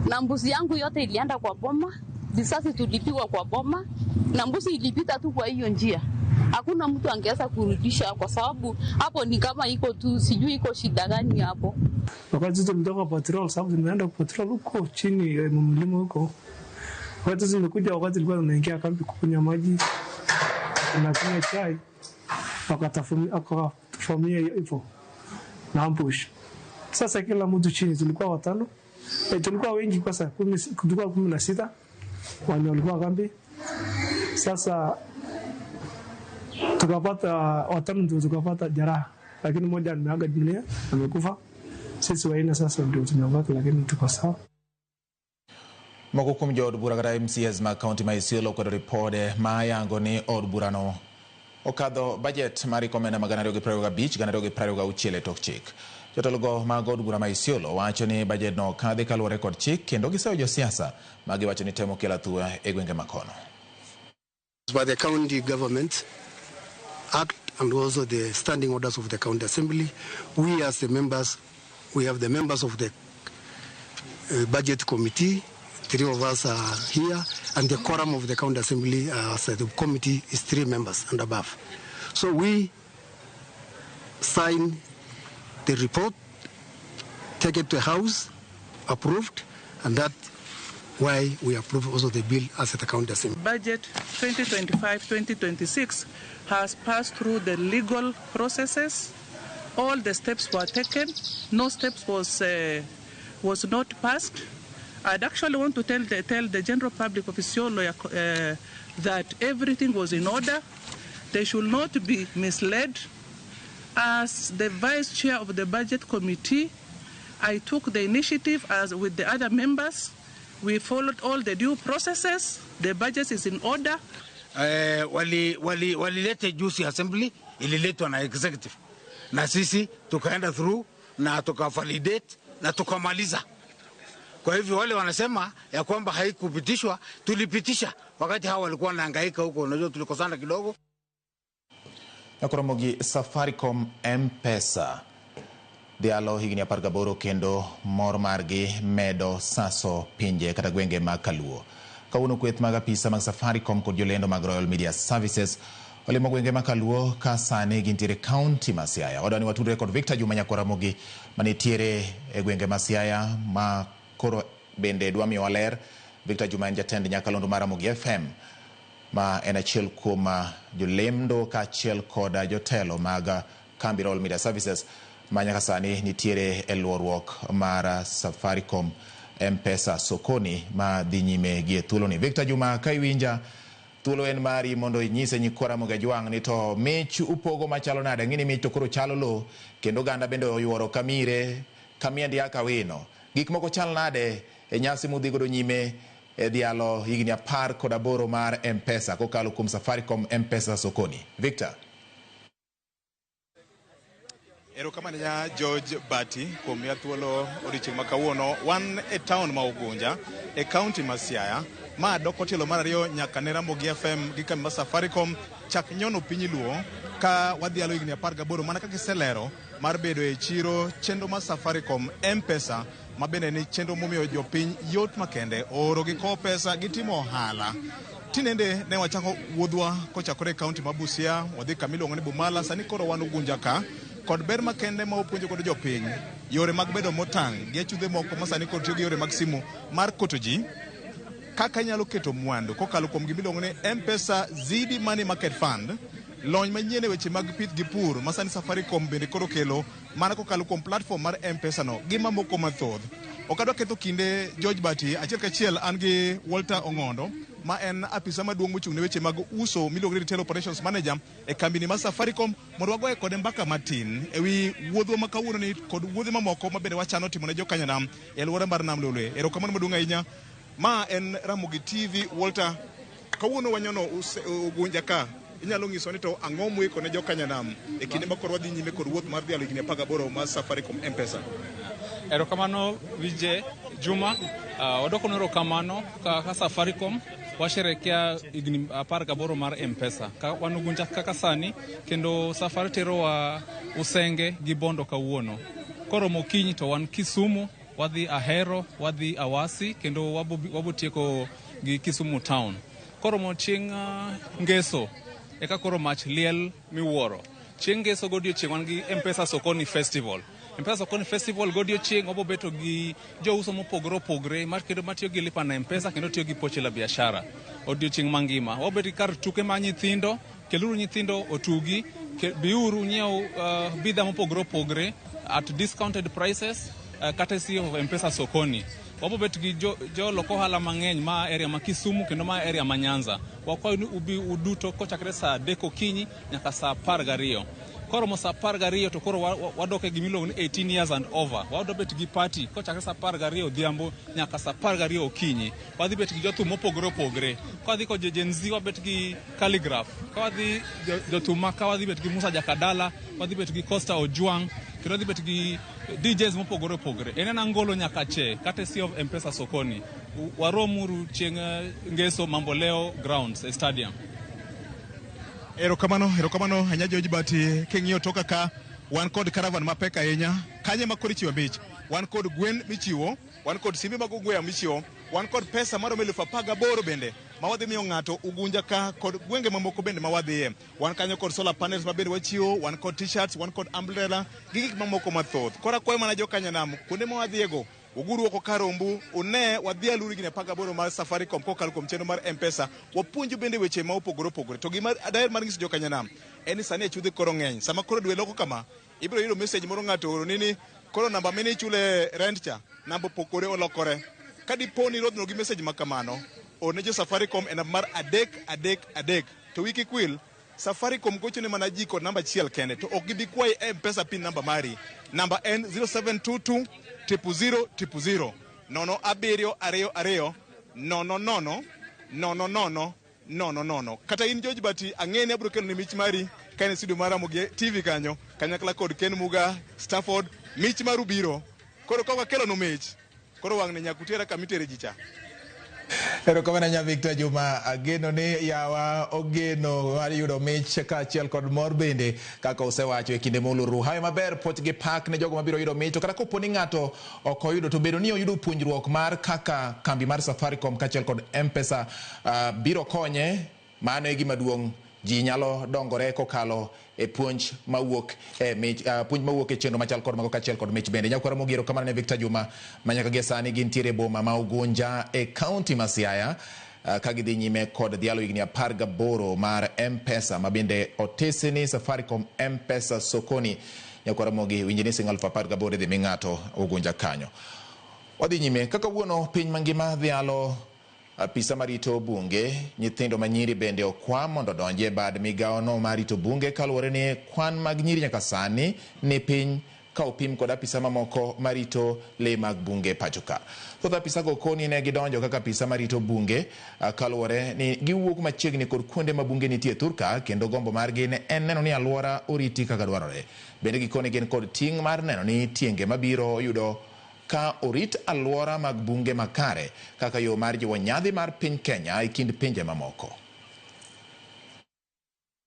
Speaker 9: Na mbuzi yangu yote ilienda kwa boma, risasi tulipigwa kwa boma, na mbuzi ilipita tu kwa hiyo njia. Hakuna mtu angeweza kurudisha kwa sababu hapo ni kama iko tu, sijui iko shida gani hapo.
Speaker 10: Wakati tumetoka patrol, sababu tumeenda patrol huko chini ya mlima huko. Wakati tumekuja, wakati tulikuwa tunaingia kambi kunywa maji na kunywa chai, wakatufamia hivyo na ambush. Sasa kila mtu chini, tulikuwa watano,
Speaker 2: Tulikuwa wengi kwa sasa, tulikuwa 16 wenye walikuwa kambi. Sasa tukapata watano ndio tukapata jeraha, lakini mmoja ameaga dunia, amekufa. Sisi wanne sasa ndio tumebaki, lakini tuko sawa.
Speaker 1: Moko kuom jood bura kata MCAs mag kaunti ma Isiolo okwedo ripode ma yango ni od burano okadho bajet mar omenda mag 2025 2026 e tok chik. Jotelogo mag od bura ma Isiolo wacho ni bajet no okadhi kaluwore kod chik kendo giseyo josiasa ma giwacho ni temo kelo athuwa e gwenge makono.
Speaker 11: By the county government act and also the standing orders of the county assembly, we as the members, we have the members of the budget committee, 3 of us are here, and the quorum of the county assembly as the committee is 3 members and above. So we sign the report, take it to the house, approved, and that's why we approve also the bill as the county assembly.
Speaker 12: Budget 2025-2026 has passed through the legal processes. All the steps were taken. No steps was not passed. I'd actually want to tell the general public of Isiolo that everything was in order. They should not be misled. As the vice chair of the budget committee, I took the initiative as with the other members. We followed all the due processes. The budget is in order.
Speaker 24: Walilete juzi assembly, ililetwa na executive. Na sisi tukaenda through na tukavalidate na tukamaliza. Kwa hivyo wale wanasema ya kwamba haikupitishwa, tulipitisha wakati hawa walikuwa wanahangaika huko, unajua tulikosana kidogo.
Speaker 1: Nakoromogi Safaricom M-Pesa dhialo higni 18 kendo mor margi medo saso pinje kata gwenge mag Kaluo. Kawuono kweth mag apisa mag Safaricom kod jolendo mag Royal Media Services olimo gwenge mag Kaluo ka sani gintiere kaunti ma Siaya. Wadwani watudre kod Victor Juma Nyakoramogi manitiere e gwenge ma Siaya ma koro bende dwa miyowa ler. Victor Juma en jatend nyakalondo mar Ramogi FM ma en achiel kuom jolendo kaachiel kod jotelo mag kambi Royal Media Services ma nyaka sani nitiere e luoruok mar Safaricom M-Pesa sokoni ma dhi nyime gi e thuoloni. Victor Juma, ka iwinja, thuolo en mari mondo inyise nyikwa Ramogi Ajwang' ni to mich upogo machalo nade. Ng'eni mich to koro chalo lo kendo oganda bende oyuoro kamire kamiendi kaka wino. Gik moko chal nade e nyasi mudhi godo nyime e dhialo higni 18 mar M-Pesa kokalo kuom Safaricom M-Pesa sokoni. Victor.
Speaker 25: Erokamano nya George Bati kuom miya thuolo odiochieng' ma kawuono. Wan e town ma Ugunja e kaunti ma Siaya. Ma doko tielo mar ariyo nyaka ne Ramogi FM gi kambi mar Safaricom chak nyono piny Luo ka wadhialo higni 18 mana kaka iselero mar bedo e chiro chenro mar Safaricom M-Pesa ma bende ni chenro momiyo jopiny yot makende oro gi kowo pesa gitimo ohala. Tinende ne wachako wuodhwa kochakore e kaunti ma Busia, wadhi kama iluongo ni Bumala, sani koro wan Ugunja ka kod ber makende ma wapuonjo godo jopiny yore mag bedo motang' gi achudhe moko ma sani koro tiyo gi yore mag simu mar koto ji kaka inyalo keto mwandu kokalo kuom gima iluongo ni M-Pesa Zidi Money Market Fund, lony manyien e weche mag pith gi pur ma sani Safaricom bende koro kelo mana kokalo kuom platform mar M-Pesa no gi mamoko mathoth. Ok adwa ketho kinde George Bati, achiel kachiel an gi Walter Ong'ondo ma en apisa maduong' mochung' ne weche mag uso miluongo ni Retail Operations Manager e kambini mar Safaricom mondo wagoye kode mbaka matin ewi wuodhwa ma kawuono ni kod wuodhe mamoko ma bende wachano timo ne jokanyanam e alwora mar Nam Lolwe. Erokamano maduong' ahinya. Ma en Ramogi TV. Walter, kawuono wanyono Ugunja ka, inyalo nyiso ni to ang'o muiko ne jokanyanam e kinde ma koro wadhi nyime kod wuoth mar dhialo higni 18 mar Safaricom M-Pesa?
Speaker 26: Erokamano Vijay Juma, wadoko erokamano ka Safaricom washerekea higni 18 mar M-Pesa. Ka wan Ugunja kaka sani kendo safari terowa Usenge gi Bondo kawuono. Koro mokinyi to wan Kisumu, wadhi Ahero, wadhi Awasi kendo wabotieko gi Kisumu town. Koro mo chieng' Ngeso eka koro mach liel miwuoro. Chieng' Ngeso godiochieng' wan gi M-Pesa Sokoni Festival. M-Pesa Sokoni Festival godiochieng' wabobeto gi jouso mopogore opogore kendo matiyo gi lipa na M-Pesa kendo tiyo gi pochi la biashara odiochieng' mangima. Wabet gi kar tuke ma nyithindo, keluru nyithindo otugi, biuru nyiew bidhaa mopogore opogore at discounted prices. courtesy of M-Pesa Sokoni. Wabo bet gi jolok ohala mang'eny ma area ma Kisumu kendo ma area ma Nyanza. Wakwayo ni ubi uduto kochakre saa 3 okinyi nyaka saa 12. Koromo saa 12 to koro wadok e gimiluongo ni 18 years and over. Wadwa bet gi party kochakre saa 12 odhiambo nyaka saa 12 okinyi. Wadhi bet gi jothum mopogore opogore. Ka wadhi kod Gen Z wabet gi Calligraph. Ka wadhi jothum ma ka wadhi bet gi Musa Jakadala, wadhi bet gi Costa Ojwang', kendo wadhi bet gi DJs mopogore opogore. En Angolo nyaka che, courtesy of M-Pesa Sokoni. Waromuru chieng' Ngeso Mamboleo Grounds e stadium.
Speaker 25: Erokamano, erokamano ahinya George Bati. King'iyo toka ka wan kod caravan mapek ahinya. Kanye ma koro ichiwo mich? Wan kod gwen michiwo, wan kod simbe mag ong'we yamo michiwo, wan kod pesa maromo 18,000 bende ma wadhi miyo ng'ato Ugunja ka kod gwenge mamoko bende ma wadhiye. Wan kanyo kod solar panels ma bende wachiwo, wan kod t-shirts, wan kod umbrella gi gik mamoko mathoth. Koro akwayo mana jokanyanam kuonde ma wadhiyego, uguru oko karombu, une wadhialuru higni 18 mar Safaricom kokalo kuom chenro mar M-Pesa. Wapuonju bende weche ma opogore opogore. To gima daher mar nyiso jokanyanam en ni sani achudhe koro ng'eny. Sama koro dwe loko kama, ibiro yudo message moro ng'ato ooroni ni koro namba mine ichule rent cha, namba opogore olokore. Ka dipo ni irodhno gi message ma kamano, orne jo Safaricom e namba mar 333. To wiki kwil, Safaricom gochone mana ji kod namba achiel kende, to ok gibi kwayi M-Pesa pin namba mari. Namba en 0722 000 000 0 7 2 2 0 0 0 0 0 0. Kata in George Bati, ang'e ni abiro kelo ni mich mari ka en e studio mar Ramogi TV kanyo, kanyakla kod Ken Muga, Stafford, mich maru biro. Koro ka wakelonu mich, koro wang'ni nyaka utera kama itere ji cha.
Speaker 1: Erokamano ahinya Victor Juma, ageno ni yawa ogeno mar yudo mich kaachiel kod mor bende kaka usewacho e kinde moluru. Hawi maber, puoch gi pak ne jogo mabiro yudo mich, to kata kopo ni ng'ato ok oyudo to bedo ni oyudo puonjruok mar kaka kambi mar Safaricom kaachiel kod M-Pesa biro konye, mano e gima duong'. Ji nyalo dongore kokalo e puonj mawuok e mich, puonj mawuok e chenro machal kod mago kaachiel kod mich bende. Nyakwara Ramogi, erokamano ne Victor Juma ma nyaka gie sani gintiere e boma ma Ugunja e kaunti ma Siaya, ka gidhi nyime kod dhialo higni 18 mar M-Pesa ma bende otisi ni Safaricom M-Pesa Sokoni. Nyakwara Ramogi, winji ni siling 18,000 idhi mi ng'ato Ugunja kanyo. Wadhi nyime kaka wuono piny mangima dhialo apisa marito bunge, nyithindo manyiri bende okwa mondo odonji e bad migawono marito bunge kaluwore ni kwan mag nyiri nyaka sani ni piny ka opim kod apisa mamoko marito le mag bunge pacho ka. Thoth apisago koni ne gidonjo kaka apisa marito bunge kaluwore ni giwuok machiegni kod kuonde ma bunge nitie thurka kendo gombo margi ne en neno ni alwora oriti kaka dwarore. Bende gikoni gin kod ting' mar neno ni tienge mabiro yudo ka orit alwora mag bunge makare kaka yo mar jiwo nyadhi mar piny Kenya e kind pinje mamoko.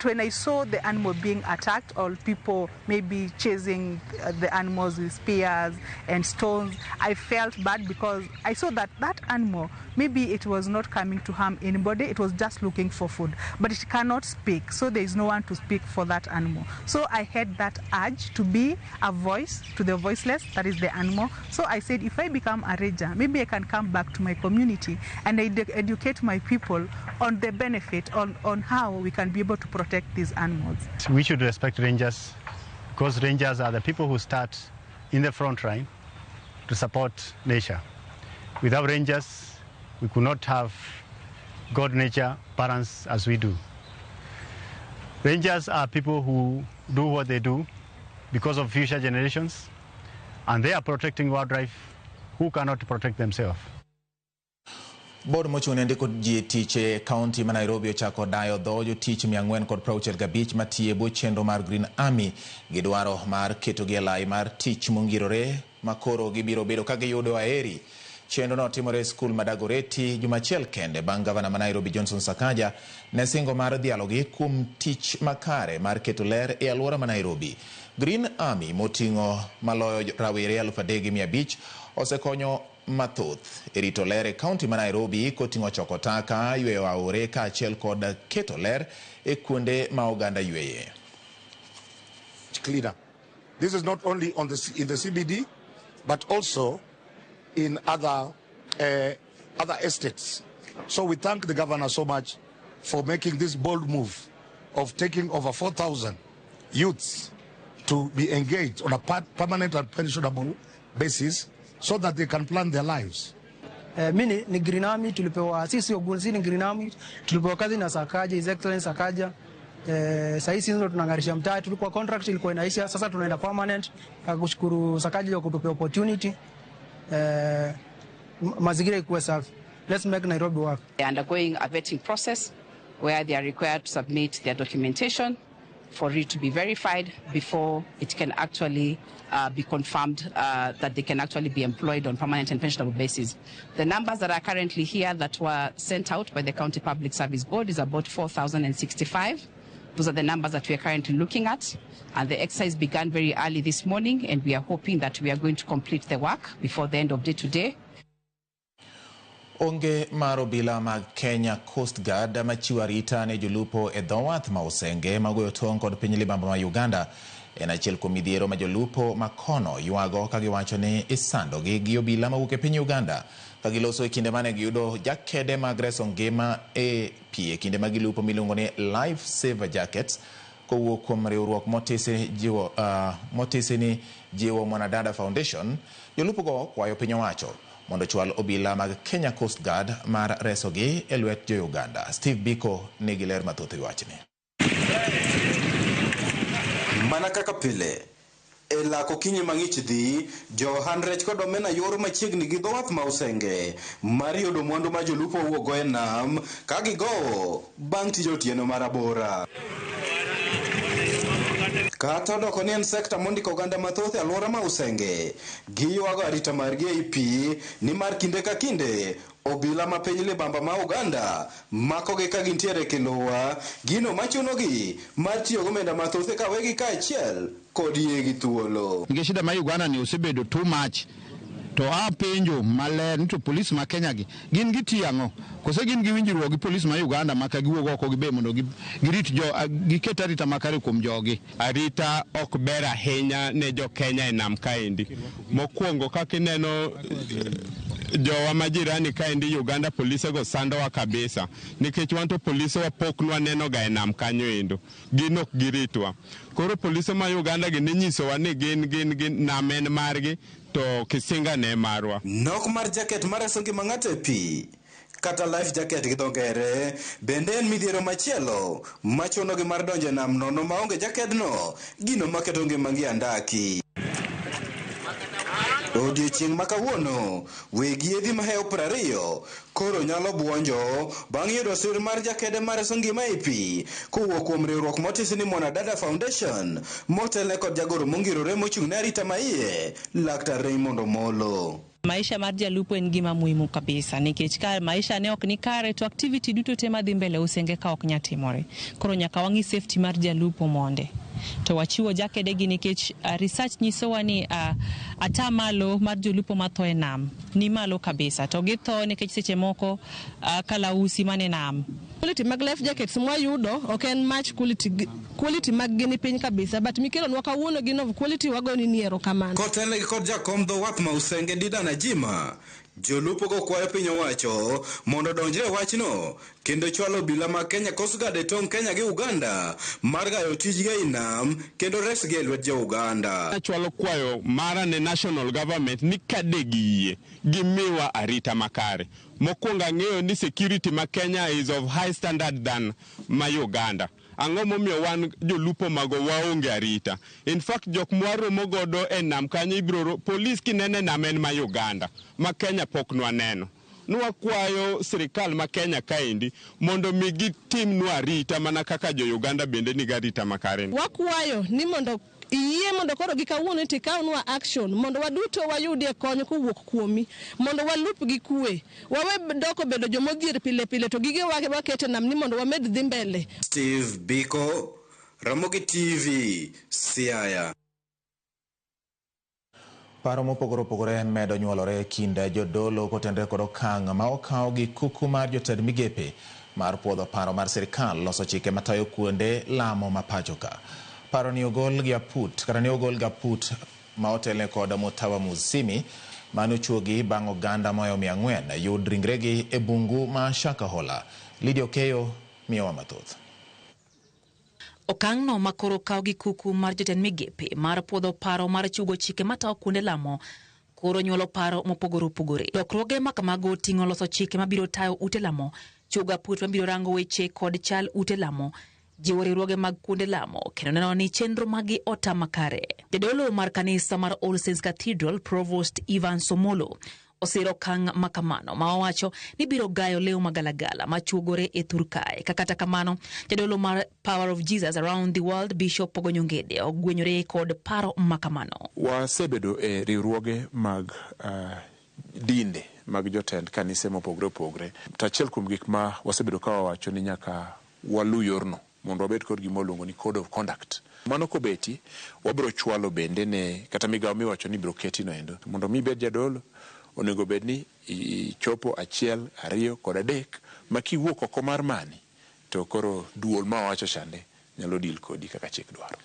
Speaker 12: When I saw the animal being attacked or people maybe chasing the animals with spears and stones, I felt bad because I saw that that animal, maybe it was not coming to harm anybody, it was just looking for food, but it cannot speak, so there is no one to speak for that animal. So I had that urge to be a voice to the voiceless, that is the animal. So I said, if I become a ranger, maybe I can come back to my community and educate my people on the benefit, on how we can be able to protect these animals.
Speaker 13: We should respect rangers because rangers are the people who start in the front line to support nature. Without rangers, we could not have God nature balance as we do. Rangers are people who do what they do because of future generations, and they are protecting wildlife who cannot protect themselves.
Speaker 1: Board mochung' ne ndiko ji e tich e kaunti ma Nairobi ochako dayo dho jotich 465 matiyo e bwo chenro mar Green Army gi dwaro mar ketogi e lai mar tich mongirore ma koro gibiro bedo ka giyudo aheri. Chenro no timore e skul ma Dagoretti juma achiel kende bang' gavana ma Nairobi Johnson Sakaja ne singo mar dhialogi kuom tich makare mar keto ler e alwora ma Nairobi. Green Army moting'o maloyo rawere 3,500 osekonyo mathoth e rito ler e kaunti ma Nairobi koting'o choko taka, yweyo aore kaachiel kod keto ler e kuonde ma oganda yweye.
Speaker 14: Cleaner. This is not only on the, in the CBD, but also in other estates. So we thank the governor so much for making this bold move of taking over 4,000 youths to be engaged on a permanent and pensionable basis so that they can plan their lives.
Speaker 2: Mi ni Green Army tulipewa sisi Ogunsi ni Green Army tulipewa kazi na Sakaja, His Excellency Sakaja. Sasa hizi ndio tunang'arisha mtaa, tulikuwa contract ilikuwa inaisha, sasa tunaenda permanent. Kushukuru Sakaja kwa kutupea opportunity. Mazingira ikuwe safi. Let's make Nairobi work.
Speaker 15: They are undergoing a vetting process where they are required to submit their documentation for it to be verified before it can actually be confirmed that they can actually be employed on permanent and pensionable basis. The numbers that are currently here that were sent out by the County Public Service Board is about 4,065. Those are the numbers that we are currently looking at. And the exercise began very early this morning, and we are hoping that we are going to complete the work before the end of day today.
Speaker 1: Onge mar obila mag Kenya Coast Guard machiwo arita ne jolupo e dho wath ma Usenge magoyo tong' kod piny libamba ma Uganda en achiel kuom midhiero ma jolupo ma kono ywago ka giwacho ni isandogi gi obila mawuok e piny Uganda ka giloso e kinde mane giyudo jakede mag reso ngima e pi e kinde ma gilupo miluongo ni Life Saver Jackets kowuok kuom riwruok motisi ni Jiwo Mwanadada Foundation. Jolupogo kwayo piny owacho mondo chwal obila mag Kenya Coast Guard mar resogi e lwet jo Uganda. Steve Biko nigi ler mathoth e wachni.
Speaker 16: Mana kaka pile, e lak okinyi mang'ich dhi, jo ohand rech kod omena yoro machiegni gi dho wath ma Usenge mar yudo mwandu ma jolupo wuokgo e nam ka gigowo bang' tij otieno mar abora. Kata odoko ni en sekta mondiko oganda mathoth e alwora ma Usenge, giywago arita margi ei pi nimar kinde ka kinde obila ma piny libamba ma Uganda makogi ka gintiere kiluwa, gino machunogi mar tiyo gomenda mathoth e kawegi kaachiel kod yiegi thuolo.
Speaker 17: Nikech shida ma Uganda ni osebedo too much, to apenjo maler ni to polis ma Kenya gi gin gitiyo ang'o? Koso gin gi winjruok gi polis ma Uganda ma ka giwuok oko gibe mondo girit jo giket arita makare kuom jogi.
Speaker 18: Arita ok ber ahinya ne jo Kenya e nam kaendi. Mokwongo kaka ineno jowa majirani kaendi Uganda polise go sandowa kabisa nikech wan to polise wa pok nwaneno ga e nam kanyo endo, gin ok giritwa. Koro polise ma Uganda gi ninyisowa ni gin nam en margi to Kisinga ne marwa.
Speaker 16: Nok mar jaket mar reso ngima ng'ato e pi kata life jacket gi dho ngere bende en midhiero machielo machunogi mar donjo e nam nono maonge jakedno, gino maketo ngimagi andaki. Odiochieng' ma kawuono, weg yiedhi mahewo 20 koro nyalo buonjo bang' yudo sir mar jakede mar reso ngima e pi kowuok kuom riwruok motisi ni Mwanadada Foundation motelne kod jagoro mongirore mochung' ne arita maiye, Laktar Raymond Omolo.
Speaker 19: Maisha mar jalupo en gima muhimu kabisa nikech ka maisha ne ok ni kare to activity duto te madhi mbele Usenge ka ok nyal timore. Koro nyaka wang'i safety mar jalupo monde. To wachiwo jakede gi nikech research nyisowa ni ata malo mar jolupo matho e nam ni malo kabisa, to githo nikech seche moko kalausi mane nam.
Speaker 20: Quality mag life jackets mwayudo ok en much quality, quality mag gi ni piny kabisa, but mikelonwa kawuono gin of quality wagoni ni erokamano.
Speaker 16: Kotelnegi kod jakom dho wath ma Usenge Dida Najima, jolupo go kwayo piny owacho mondo odonjre e wachno kendo chwalo obila mag Kenya Coast Guard e tong' Kenya gi Uganda mar gayo tijgi ei nam kendo resgi e lwet jo Uganda.
Speaker 18: Achwalo kwayo mara ne national government ni kade giyie gimiwa arita makare. Mokwongo ang'eyo ni security ma Kenya is of high standard than ma Uganda. Ang'o momiyo wan jolupo mago waonge arita? In fact, jok mwaromo godo e nam kanyo ibiro polis kinene nam en ma Uganda, ma Kenya pok nwaneno. Nwakwayo sirikal ma Kenya kaendi mondo mi gitimnwa arita mana kaka jo Uganda bende nigi arita makare.
Speaker 20: Wakwayo ni mondo iyie mondo koro gi kawuono to ikawnwa action mondo waduto wayudie kony kowuok kuomi mondo walup gi kwe, wawe doko bedo jomodhier pile pile to gige wakete nam ni mondo wamed dhi mbele.
Speaker 16: Steve Biko, Ramogi TV, Siaya.
Speaker 1: Paro mopogore opogore medo nyuolore e kind jodolo kotenore kod okang' ma okaw gi kuku mar jotend migepe mar puodho paro mar sirikal loso chike matayo kuonde lamo ma pacho ka. Paro ni ogol gi aput kata ne ogol gi aput ma otelne kod Mutawa Musimi mane ochuogi bang' oganda moyo 400 yud ringregi e bungu ma Shakahola. Lydia Okeyo miyowa mathoth.
Speaker 27: Okang'no ma koro okaw gi kuku mar jotend migepe mar puodho paro mar chugo chike matayo kuonde lamo
Speaker 3: Koro nyuolo paro mopogore opogore. Lokruoge ma kamago ting'o loso chike mabiro tayo ute lamo, chuogo aput mabiro rango weche kod chal ute lamo, jiwo riwruoge mag kuonde lamo kendo neno ni chenro magi ota makare. Jadolo mar kanisa mar All Saints Cathedral, Provost Ivan Somolo, osiro okang' makamano ma owacho ni biro gayo lew magalagala machuogore e thur kae. Ka kata kamano, jadolo mar Power of Jesus Around the World, Bishop Ogonyo Ngede, ogwenyore kod paro makamano.
Speaker 4: Wasebedo e riwruoge mag dinde mag jotend kanise mopogore opogore. To achiel kuom gik ma wasebedo ka wawacho ni nyaka walu yorno mondo wabed kod gima waluongo ni code of conduct. Mano kobeti, wabiro chwalo bende ne kata migawo miwacho ni ibiro keti no endo. Mondo mi ibed jadolo, onego bed ni ichopo 1, 2 kod 3 ma kiwuok oko mar mani to koro duol ma wawacho chande nyalo deal kodi kaka chik dwaro.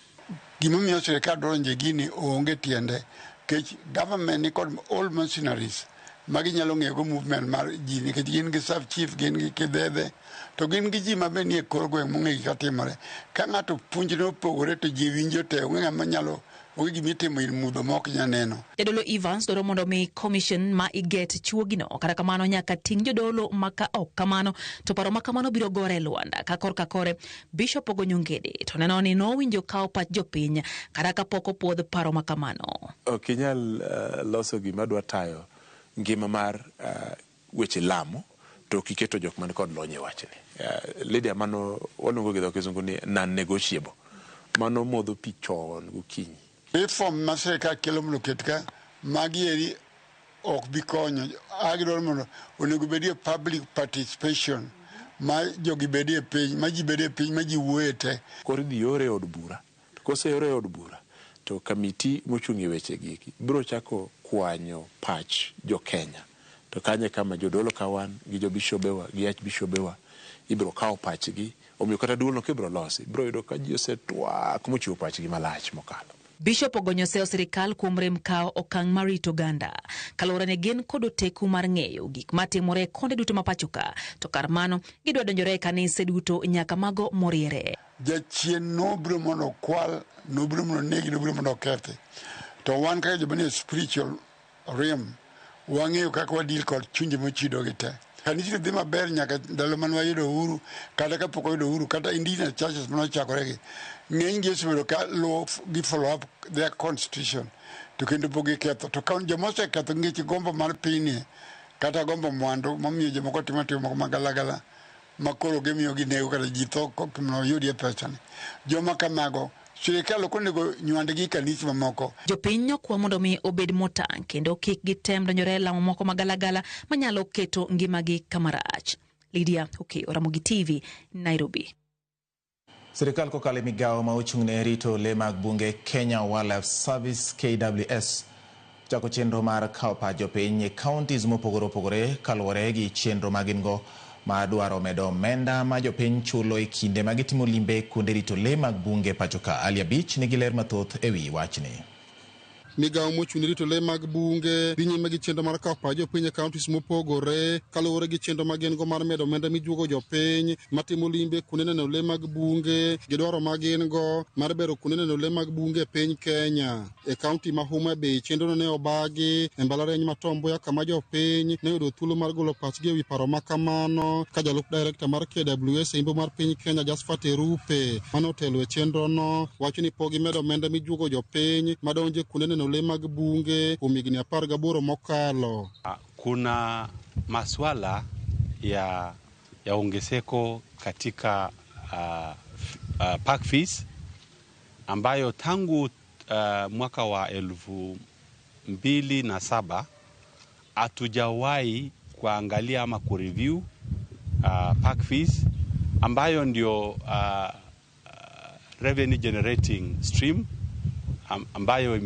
Speaker 5: Gimomiyo sirikal donje gini onge tiende nikech government ni kod all mercenaries ma ginyalo ng'eyo movement mar ji nikech gin gi sub chief, gin gi kidhedhe, to gin gi ji mabe nie kor gweng' mong'e gik matimore. Ka ng'ato puonjne opogore to ji winjo te, onge ng'ama nyalo, onge gima itimo ir mudho ma ok nyal neno.
Speaker 3: Jadolo Evans dwaro mondo mi commission ma iget chuogino, kata kamano nyaka ting' jodolo ma ka ok kamano to paro ma kamano biro gore e lwanda. Ka korka kore, Bishop Ogonyo Ngede to neno ni nowinjo kawo pach jopiny kata kapok opuodh paro ma kamano.
Speaker 4: Ok inyal loso gima dwa tayo ngima mar weche lamo to ok iketo jok man kod lony e wachni. Lydia, mano waluongo gi dho kizungu ni non-negotiable. Mano modho pi chon gokinyi.
Speaker 5: Reform ma sirikal kelo mondo oket ka, magi eri ok bi konyo. Agidwaro mondo onego bedie public participation ma jogi bedie piny, ma ji bedie piny, ma ji wuoye te.
Speaker 4: Koro idhi ore e od bura. To koseore e od bura, to kamiti mochung' e weche gi biro chako kwanyo pach jo Kenya. To kanyo e kama jodolo ka wan gi jobishobewa gi archbishobewa ibiro kawo pachgi. Omiyo kata duolno kibiro losi, ibiro yudo ka ji osetwak mochiwo pachgi malach mokalo.
Speaker 3: Bishop Ogonyo oseyo sirikal kuom rem kawo okang' mar rito oganda. Kaluwore ni gin kod oteku mar ng'eyo gik matimore e konde duto ma pacho ka, to kar mano gidwa donjore e kanise duto nyaka mago moriere.
Speaker 5: Jachien nobiro mondo okwal, nobiro mondo onegi, nobiro mondo okethi. To wan kaka joma nie spiritual realm, wang'eyo kaka wadil kod chunje mochido gi te. Kanisa dhi maber nyaka ndalo mane wayudo uhuru, kata kapok wayudo uhuru, kata indigenous churches mane ochakore gi, ng'eny gi osebedo ka luwo gi follow up their constitution, to kendo pok giketho. To ka joma oseketho nikech gombo mar pinyni, kata gombo mwandu, momiyo jomoko timo tim moko magalagala, ma koro gimiyo ginego kata ji tho mondo oyudie pesani. Joma kamago, sirikal ok onego nywandgi kanisa mamoko.
Speaker 3: Jopiny nokwa mondo mi obed motang' kendo kik gitem donjore e lamo moko magalagala manyalo keto ngimagi kama rach. Lydia Okeyo, Ramogi TV, Nairobi.
Speaker 1: Sirikal kokalo e migawo ma ochung' ne rito le mag bunge Kenya Wildlife Service KWS chako chenro mar kawo pach jopiny e counties mopogore opogore kaluwore gi chenro ma gin go mar dwaro medo omenda ma jopiny chulo e kinde ma gitimo limbe kuonde rito le mag bunge pacho ka. Ali Abich nigi ler mathoth e wi wachni.
Speaker 21: Migawo mochung' ne rito le mag bunge dhi nyime gi chenro mar kawo pach jopiny e counties mopogore kaluwore gi chenro ma gin go mar medo omenda mijuogo jopiny matimo limbe kuonde neno le mag bunge gi dwaro ma gin go mar bero kuonde neno le mag bunge e piny Kenya. E county ma Homa Bay chenrono ne obagi e mbalariany ma Tom Mboya kama jopiny ne oyudo thuolo mar golo pachgi ewi paro ma kamano ka jalup director mar KWS e imbo mar piny Kenya Jasphat Erupe mane otelo e chenrono wacho ni pok gimedo omenda mijuogo jopiny madonjo e kuonde neno le mag bunge kuom higni 18 mokalo.
Speaker 6: Kuna maswala ya ongezeko katika park fees ambayo tangu mwaka wa 2007 hatujawahi kuangalia ama kureview park fees ambayo ndio revenue generating stream ambayo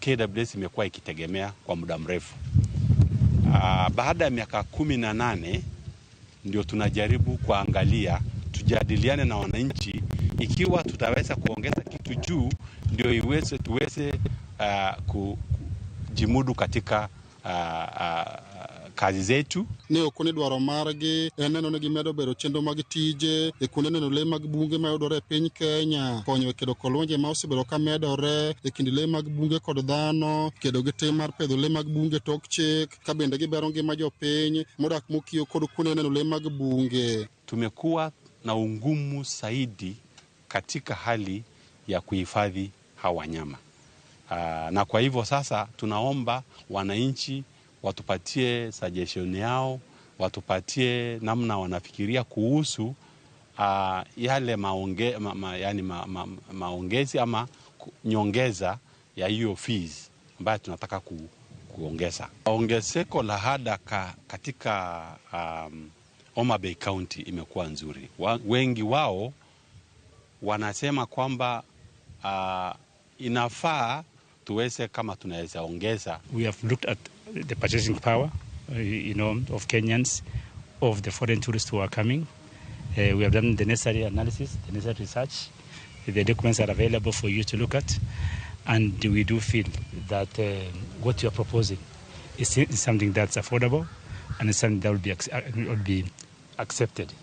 Speaker 6: KWS imekuwa ikitegemea kwa muda mrefu. Baada ya miaka 18 ndio tunajaribu kuangalia, tujadiliane na wananchi ikiwa tutaweza kuongeza kitu juu ndio tuweze kujimudu katika kazi zetu.
Speaker 21: Ne okone dwaro margi en neno ni gimedo bero chenro mag tije e kuonde neno le mag bunge mayudore e piny Kenya, konyo e kedo kod lwenje ma osebedo ka medore e kind le mag bunge kod dhano, kedo gi tim mar pedho le mag bunge tok chik, ka bende gibero ngima jopiny modak mokiewo kod kuonde neno le mag bunge.
Speaker 6: Tumekuwa na ungumu zaidi katika hali ya kuhifadhi hawa wanyama. Na kwa hivyo sasa tunaomba wananchi watupatie suggestion yao, watupatie namna wanafikiria kuhusu yale maongezi ama nyongeza ya hiyo fees ambayo tunataka kuongeza. Ongezeko la ada katika Homa Bay County imekuwa nzuri. Wengi wao wanasema kwamba inafaa tuweze kama tunaweza ongeza.
Speaker 7: We have looked at the purchasing power, of Kenyans, of the foreign tourists who are coming. We have done the necessary analysis, the necessary research. The documents are available for you to look at, and we do feel that what you are proposing is something that's affordable and is something that will be accepted.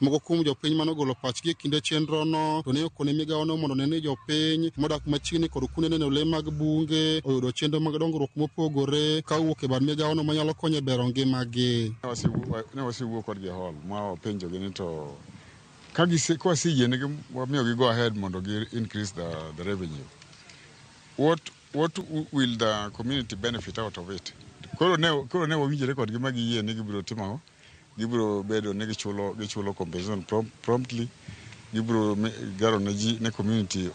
Speaker 21: Moko kuom jopiny manogolo pachgi e kinde chenrono to ne okone migawono mondo one ni jopiny modak machiegni kod kuonde neno le mag bunge oyudo chenro mag dongruok mopogore ka owuok e bad migawono manyalo konyo e bero ngimagi.
Speaker 8: Ne wasewuoyo kodgi e hall ma wapenjogi ni to ka waseyienegi wamiyogi go ahead mondo gi increase the revenue, what will the community benefit out of it? Koro ne wawinjore kodgi ma giyie ni gibiro timo ang'o? Gibiro bedo ni gichulo compensation promptly, gibiro gero ne ji ne community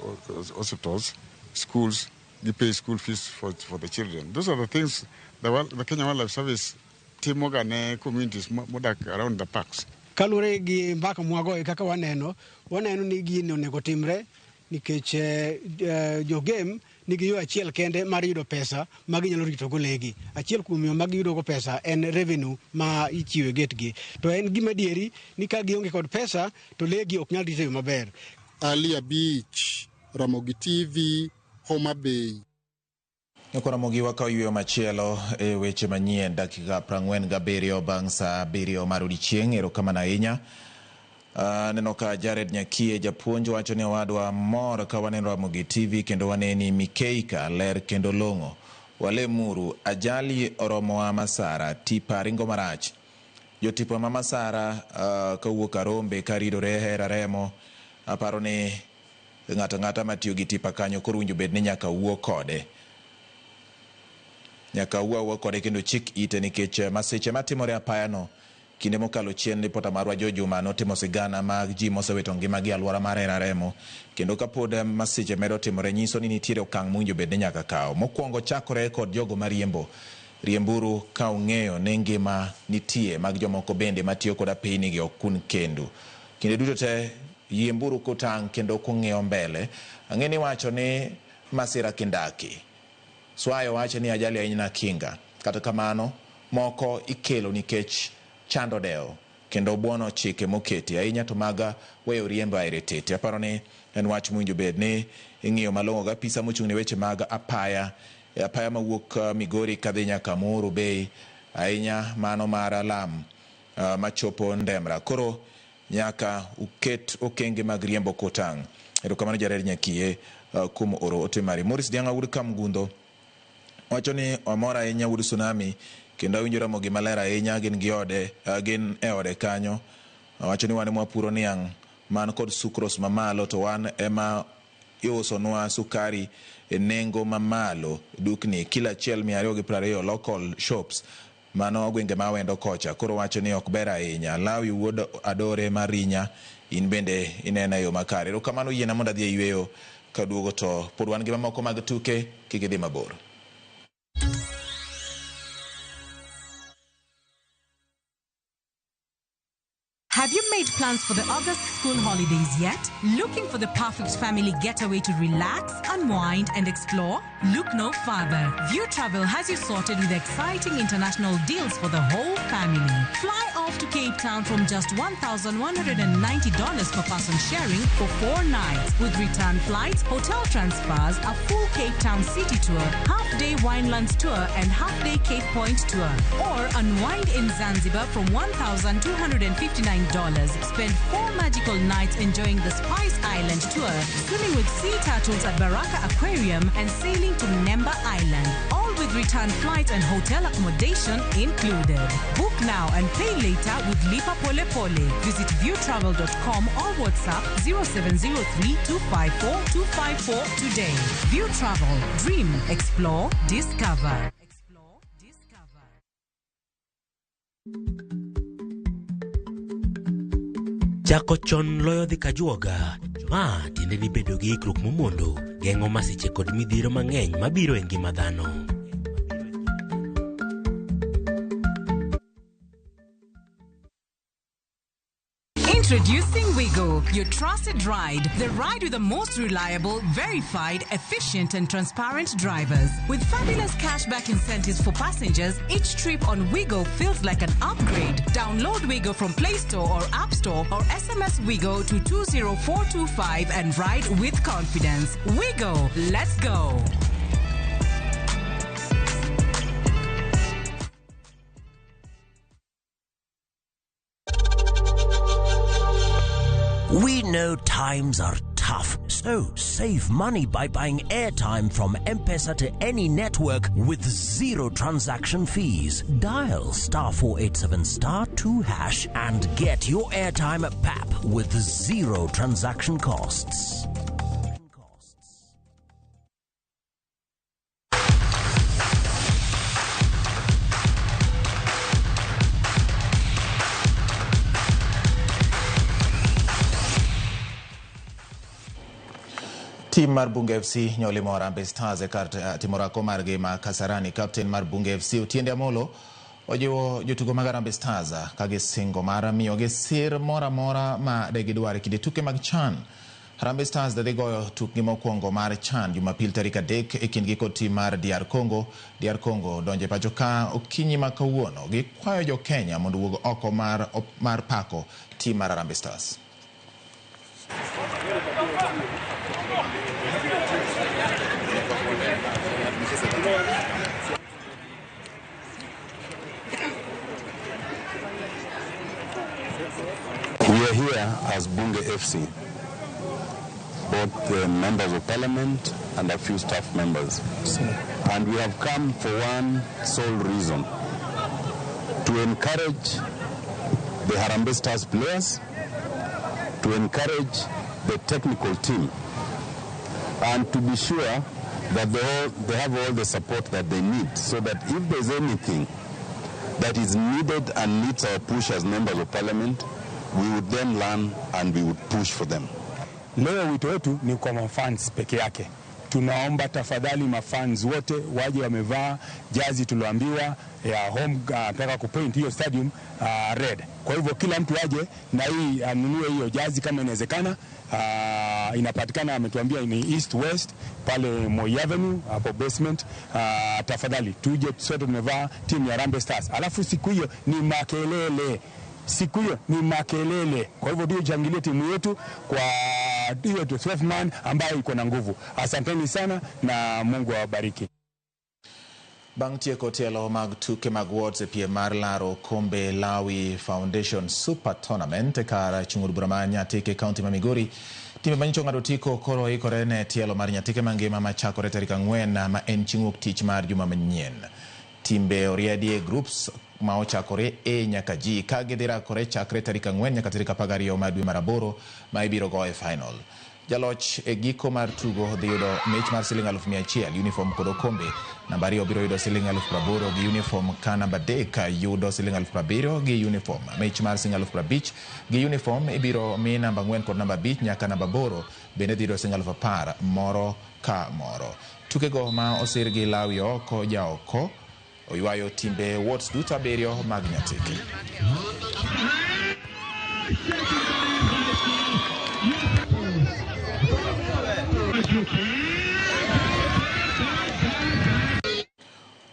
Speaker 8: hospitals, schools, gi pay school fees for the children. Those are the things the Kenya Wildlife Service timoga ne communities modak around the parks.
Speaker 9: Kaluwore gi mbaka mwagoyo kaka waneno ni gini onego timre nikech jogem nigi yo achiel kende mar yudo pesa ma ginyalo ritogo legi. Achiel kuom yo ma giyudogo pesa en revenue ma ichiwo e getgi. To en gima adieri ni ka gionge kod pesa to legi ok nyal rito e yo maber.
Speaker 21: Ali Beach, Ramogi TV, Homa Bay.
Speaker 1: Ramogi wakawo yweyo machielo e weche manyien dakika 47 bang' saa 7 mar odiechieng'. Erokamano ahinya. Aneno ka Jared Nyakie japuonj wacho ni owadwa mor ka waneno Ramogi TV kendo waneni Mikeika ler kendo long'o. Walemuru ajali oromowa Masara, tipa ringo marach. Jotipa ma Masara kawuok Arombe karidore Hera Remo, aparo ni ng'ato ang'ata matiyo gi tipa kanyo koro winjo bed ni nyaka wuo kode. Nyaka wuo kode kendo chik ite nikech masiche matimore apayano. Kinde mokalo chien ripota marwa Joe Juma notimo sigana mag ji mosewito ngimagi e alwora mar Hera Remo, kendo kapod masiche medo timore nyiso ni nitiere okang' mowinjo bed ni nyaka kaw. Mokwongo chakore kod jogo mariembo. Riemburu ka ung'eyo ni ngima nitie mag jomoko bende matiyo kod apeyni gi ok un kendu. Kinde duto te yiemburu kutang' kendo kung'iyo mbele. Ang'e ni wacho ni masira kindaki. Swayo wacho ni ajali ahinya kinga. Kata kamano moko ikelo nikech chando deo kendo buono chike moketi ahinya to maga weyo riembo aire tete. Aparo ni en wach mowinjo bed ni ing'iyo malong'o ga apisa mochung' ne weche mag apaya mawuok Migori kadhi nyaka Muhuru Bay, ahinya mano mar Alam machopo Ndemra. Koro nyaka uket okenge mag riembo kotang'. Erokamano Jared Nyakie kuom oro ote mari. Morris Diang'a wuod Kamgundo wacho ni omor ahinya wuod Tsunami kendo awinjo Ramogi maler ahinya, gin gi ode, gin e ode kanyo. Wacho ni wan ema wapuro niang' man kod sucrose mamalo to wan ema iusonwa sukari e nengo mamalo dukni kila achiel 220 local shops mano gwenge ma Awendo kocha. Koro wacho ni ok ber ahinya. Lawi wuod Adore Marinya, in bende inena e yo makare. Erokamano, yiena mondo adhi e yweyo kaduogo to pod wan gi mamoko mag tuke, kik idhi mabor.
Speaker 10: Have you made plans for the August school holidays yet? Looking for the perfect family getaway to relax, unwind, and explore? Look no further. View Travel has you sorted with exciting international deals for the whole family. Fly off to Cape Town from just $1,190 per person sharing for 4 nights, with return flights, hotel transfers, a full Cape Town city tour, half-day Winelands tour, and half-day Cape Point tour. Or unwind in Zanzibar from $1,259. Spend 4 magical nights enjoying the Spice Island tour, swimming with sea turtles at Baraka Aquarium, and sailing to Nemba Island. All with return flights and hotel accommodation included. Book now and pay later with Lipa Pole Pole. Visit viewtravel.com or WhatsApp 0703 254 254 today. View Travel. Dream, explore, discover.
Speaker 11: Chako chon loyo dhi kajuoga. Ma tiende ni bedo gi ikruok momondo geng'o masiche kod midhiero mang'eny mabiro e ngima dhano.
Speaker 10: Introducing Wigo, your trusted ride. The ride with the most reliable, verified, efficient, and transparent drivers. With fabulous cashback incentives for passengers, each trip on Wigo feels like an upgrade. Download Wigo from Play Store or App Store or SMS Wigo to 20425 and ride with confidence. Wigo, let's go.
Speaker 22: We know times are tough, so save money by buying airtime from M-Pesa to any network with zero transaction fees. Dial star 487 star 2 hash and get your airtime at PAP with zero transaction costs.
Speaker 1: Tim mar Bunge FC nyolimo Harambee Stars e kar timo orako margi ma Kasarani. Captain mar Bunge FC Otiende Amolo ojiwo jotugo mag Harambee Stars ka gisingo mar miyogi sir moro amora ma degidwar e kinde tuke mag CHAN. Harambee Stars dhi goyo tukgi mokwongo mar CHAN Jumapil tarik 3 e kindgi kod tim mar DR Congo. DR Congo donjo e pacho ka okinyi ma kawuono. Gikwayo jo Kenya mondo owuog oko mar pako tim mar Harambee Stars.
Speaker 23: We are here as Bunge FC, both the members of parliament and a few staff members. And we have come for one sole reason, to encourage the Harambee Stars players, to encourage the technical team, and to be sure that they have all the support that they need, so that if there's anything that is needed and needs our push as members of parliament, we would then learn and we would push for them.
Speaker 24: Leo wito wetu ni kwa mafans peke yake. Tunaomba tafadhali mafans wote waje wamevaa jazi tulioambiwa ya home, nataka kupaint hiyo stadium red. Kwa hivyo kila mtu aje na hii anunue hiyo jazi kama inawezekana. Inapatikana, ametuambia ni East West pale Moi Avenue hapo basement. Tafadhali tuje sote tumevaa timu ya Harambee Stars. Alafu siku hiyo ni makelele. Siku hiyo ni makelele. Kwa hivyo ndio changilie timu yetu kwa hiyo 12 man ambayo iko na nguvu. Asanteni sana na Mungu awabariki.
Speaker 1: Bang' tieko tielo mag tuke mag Wards e piem mar laro kombe Lawi Foundation Super Tournament e kar chung' od bura ma Nyatike, kaunti ma Migori, timbe manyicho ng'ado otiko koro ikore ne tielo mar Nyatike mangima machakore tarik 4 ma en chieng' wuok tich mar juma manyien. Timbe oriedi e groups ma ochakore A nyaka G ka gidhi rakore chakre tarik 4 nyaka tarik 12 mar dwe mar 8 ma ibiro go e final. Jaloch e giko mar tugo dhi yudo mich mar siling 100,000, uniform kod okombe. Namba 2 biro yudo siling 80,000 gi uniform, ka namba 3 yudo siling 70,000 gi uniform. Mich mar siling 50,000 gi uniform ibiro mi namba 4 kod namba 5 nyaka namba 8 bende dhi yudo siling 10,000 moro ka moro. Tukego ma osir gi Lawi oko jaoko oywayo timbe wards duto 7 mag Nyatike.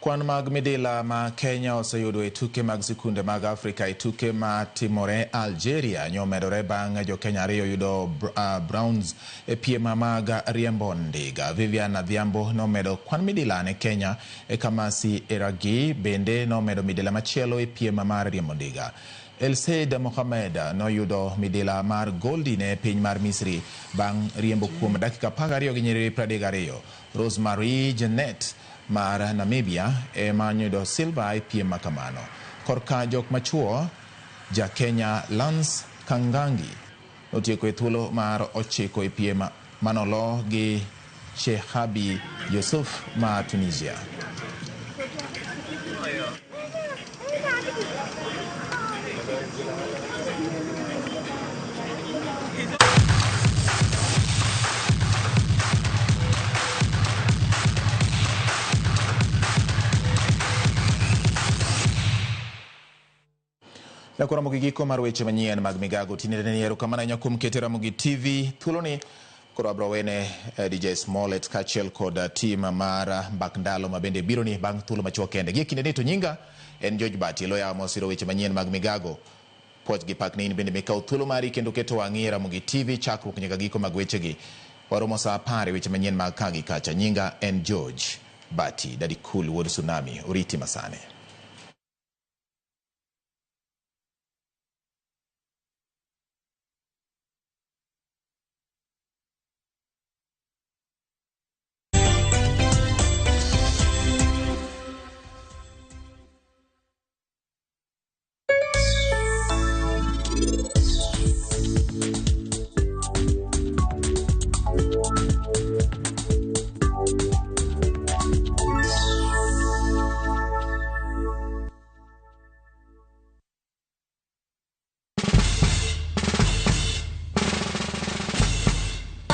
Speaker 1: Kwan mag midila ma Kenya oseyudo e tuke mag sikunde mag Afrika e tuke ma timore Algeria nyomedore bang' jo Kenya ariyo yudo bronze e piem mag riembo ndiga. Vivian Adhiambo nomedo kwan midila ne Kenya e Kamasi Eragi bende nomedo midila machielo e piem mar riembo ndiga. El Said Mohamed noyudo midila mar goldi ne piny mar Misri bang' riembo kuom dakika 12 gi nyiriri 32. Rosemary Janet mar Namibia ema noyudo silver e piem makamano. Korka jok machuo, ja Kenya Lance Kangangi notieko e thuolo mar 9 e piem manolo gi Shehabi Yusuf ma Tunisia. Nyakwa Ramogi giko mar weche manyien mag migago tinende ni erokamano ahinya kuom kete Ramogi TV thuoloni koro abro wene DJ Smollett kaachiel kod team mar Mbak Ndalo ma bende biro ni bang' thuolo machuok kende. Gie kinde ni to nyinga en George Bati loya mosiro weche manyien mag migago. Puoch gi pak ni in bende mikawo thuolo mari kendo keto wang'i e Ramogi TV chakruok nyaka giko mag wechegi. Waromo saa 10 e weche manyien mag ka gi kacha. Nyinga en George Bati, Daddy Cool wuod Tsunami, oriti masane.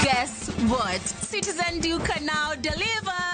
Speaker 10: Guess what? Citizen Duka now delivers.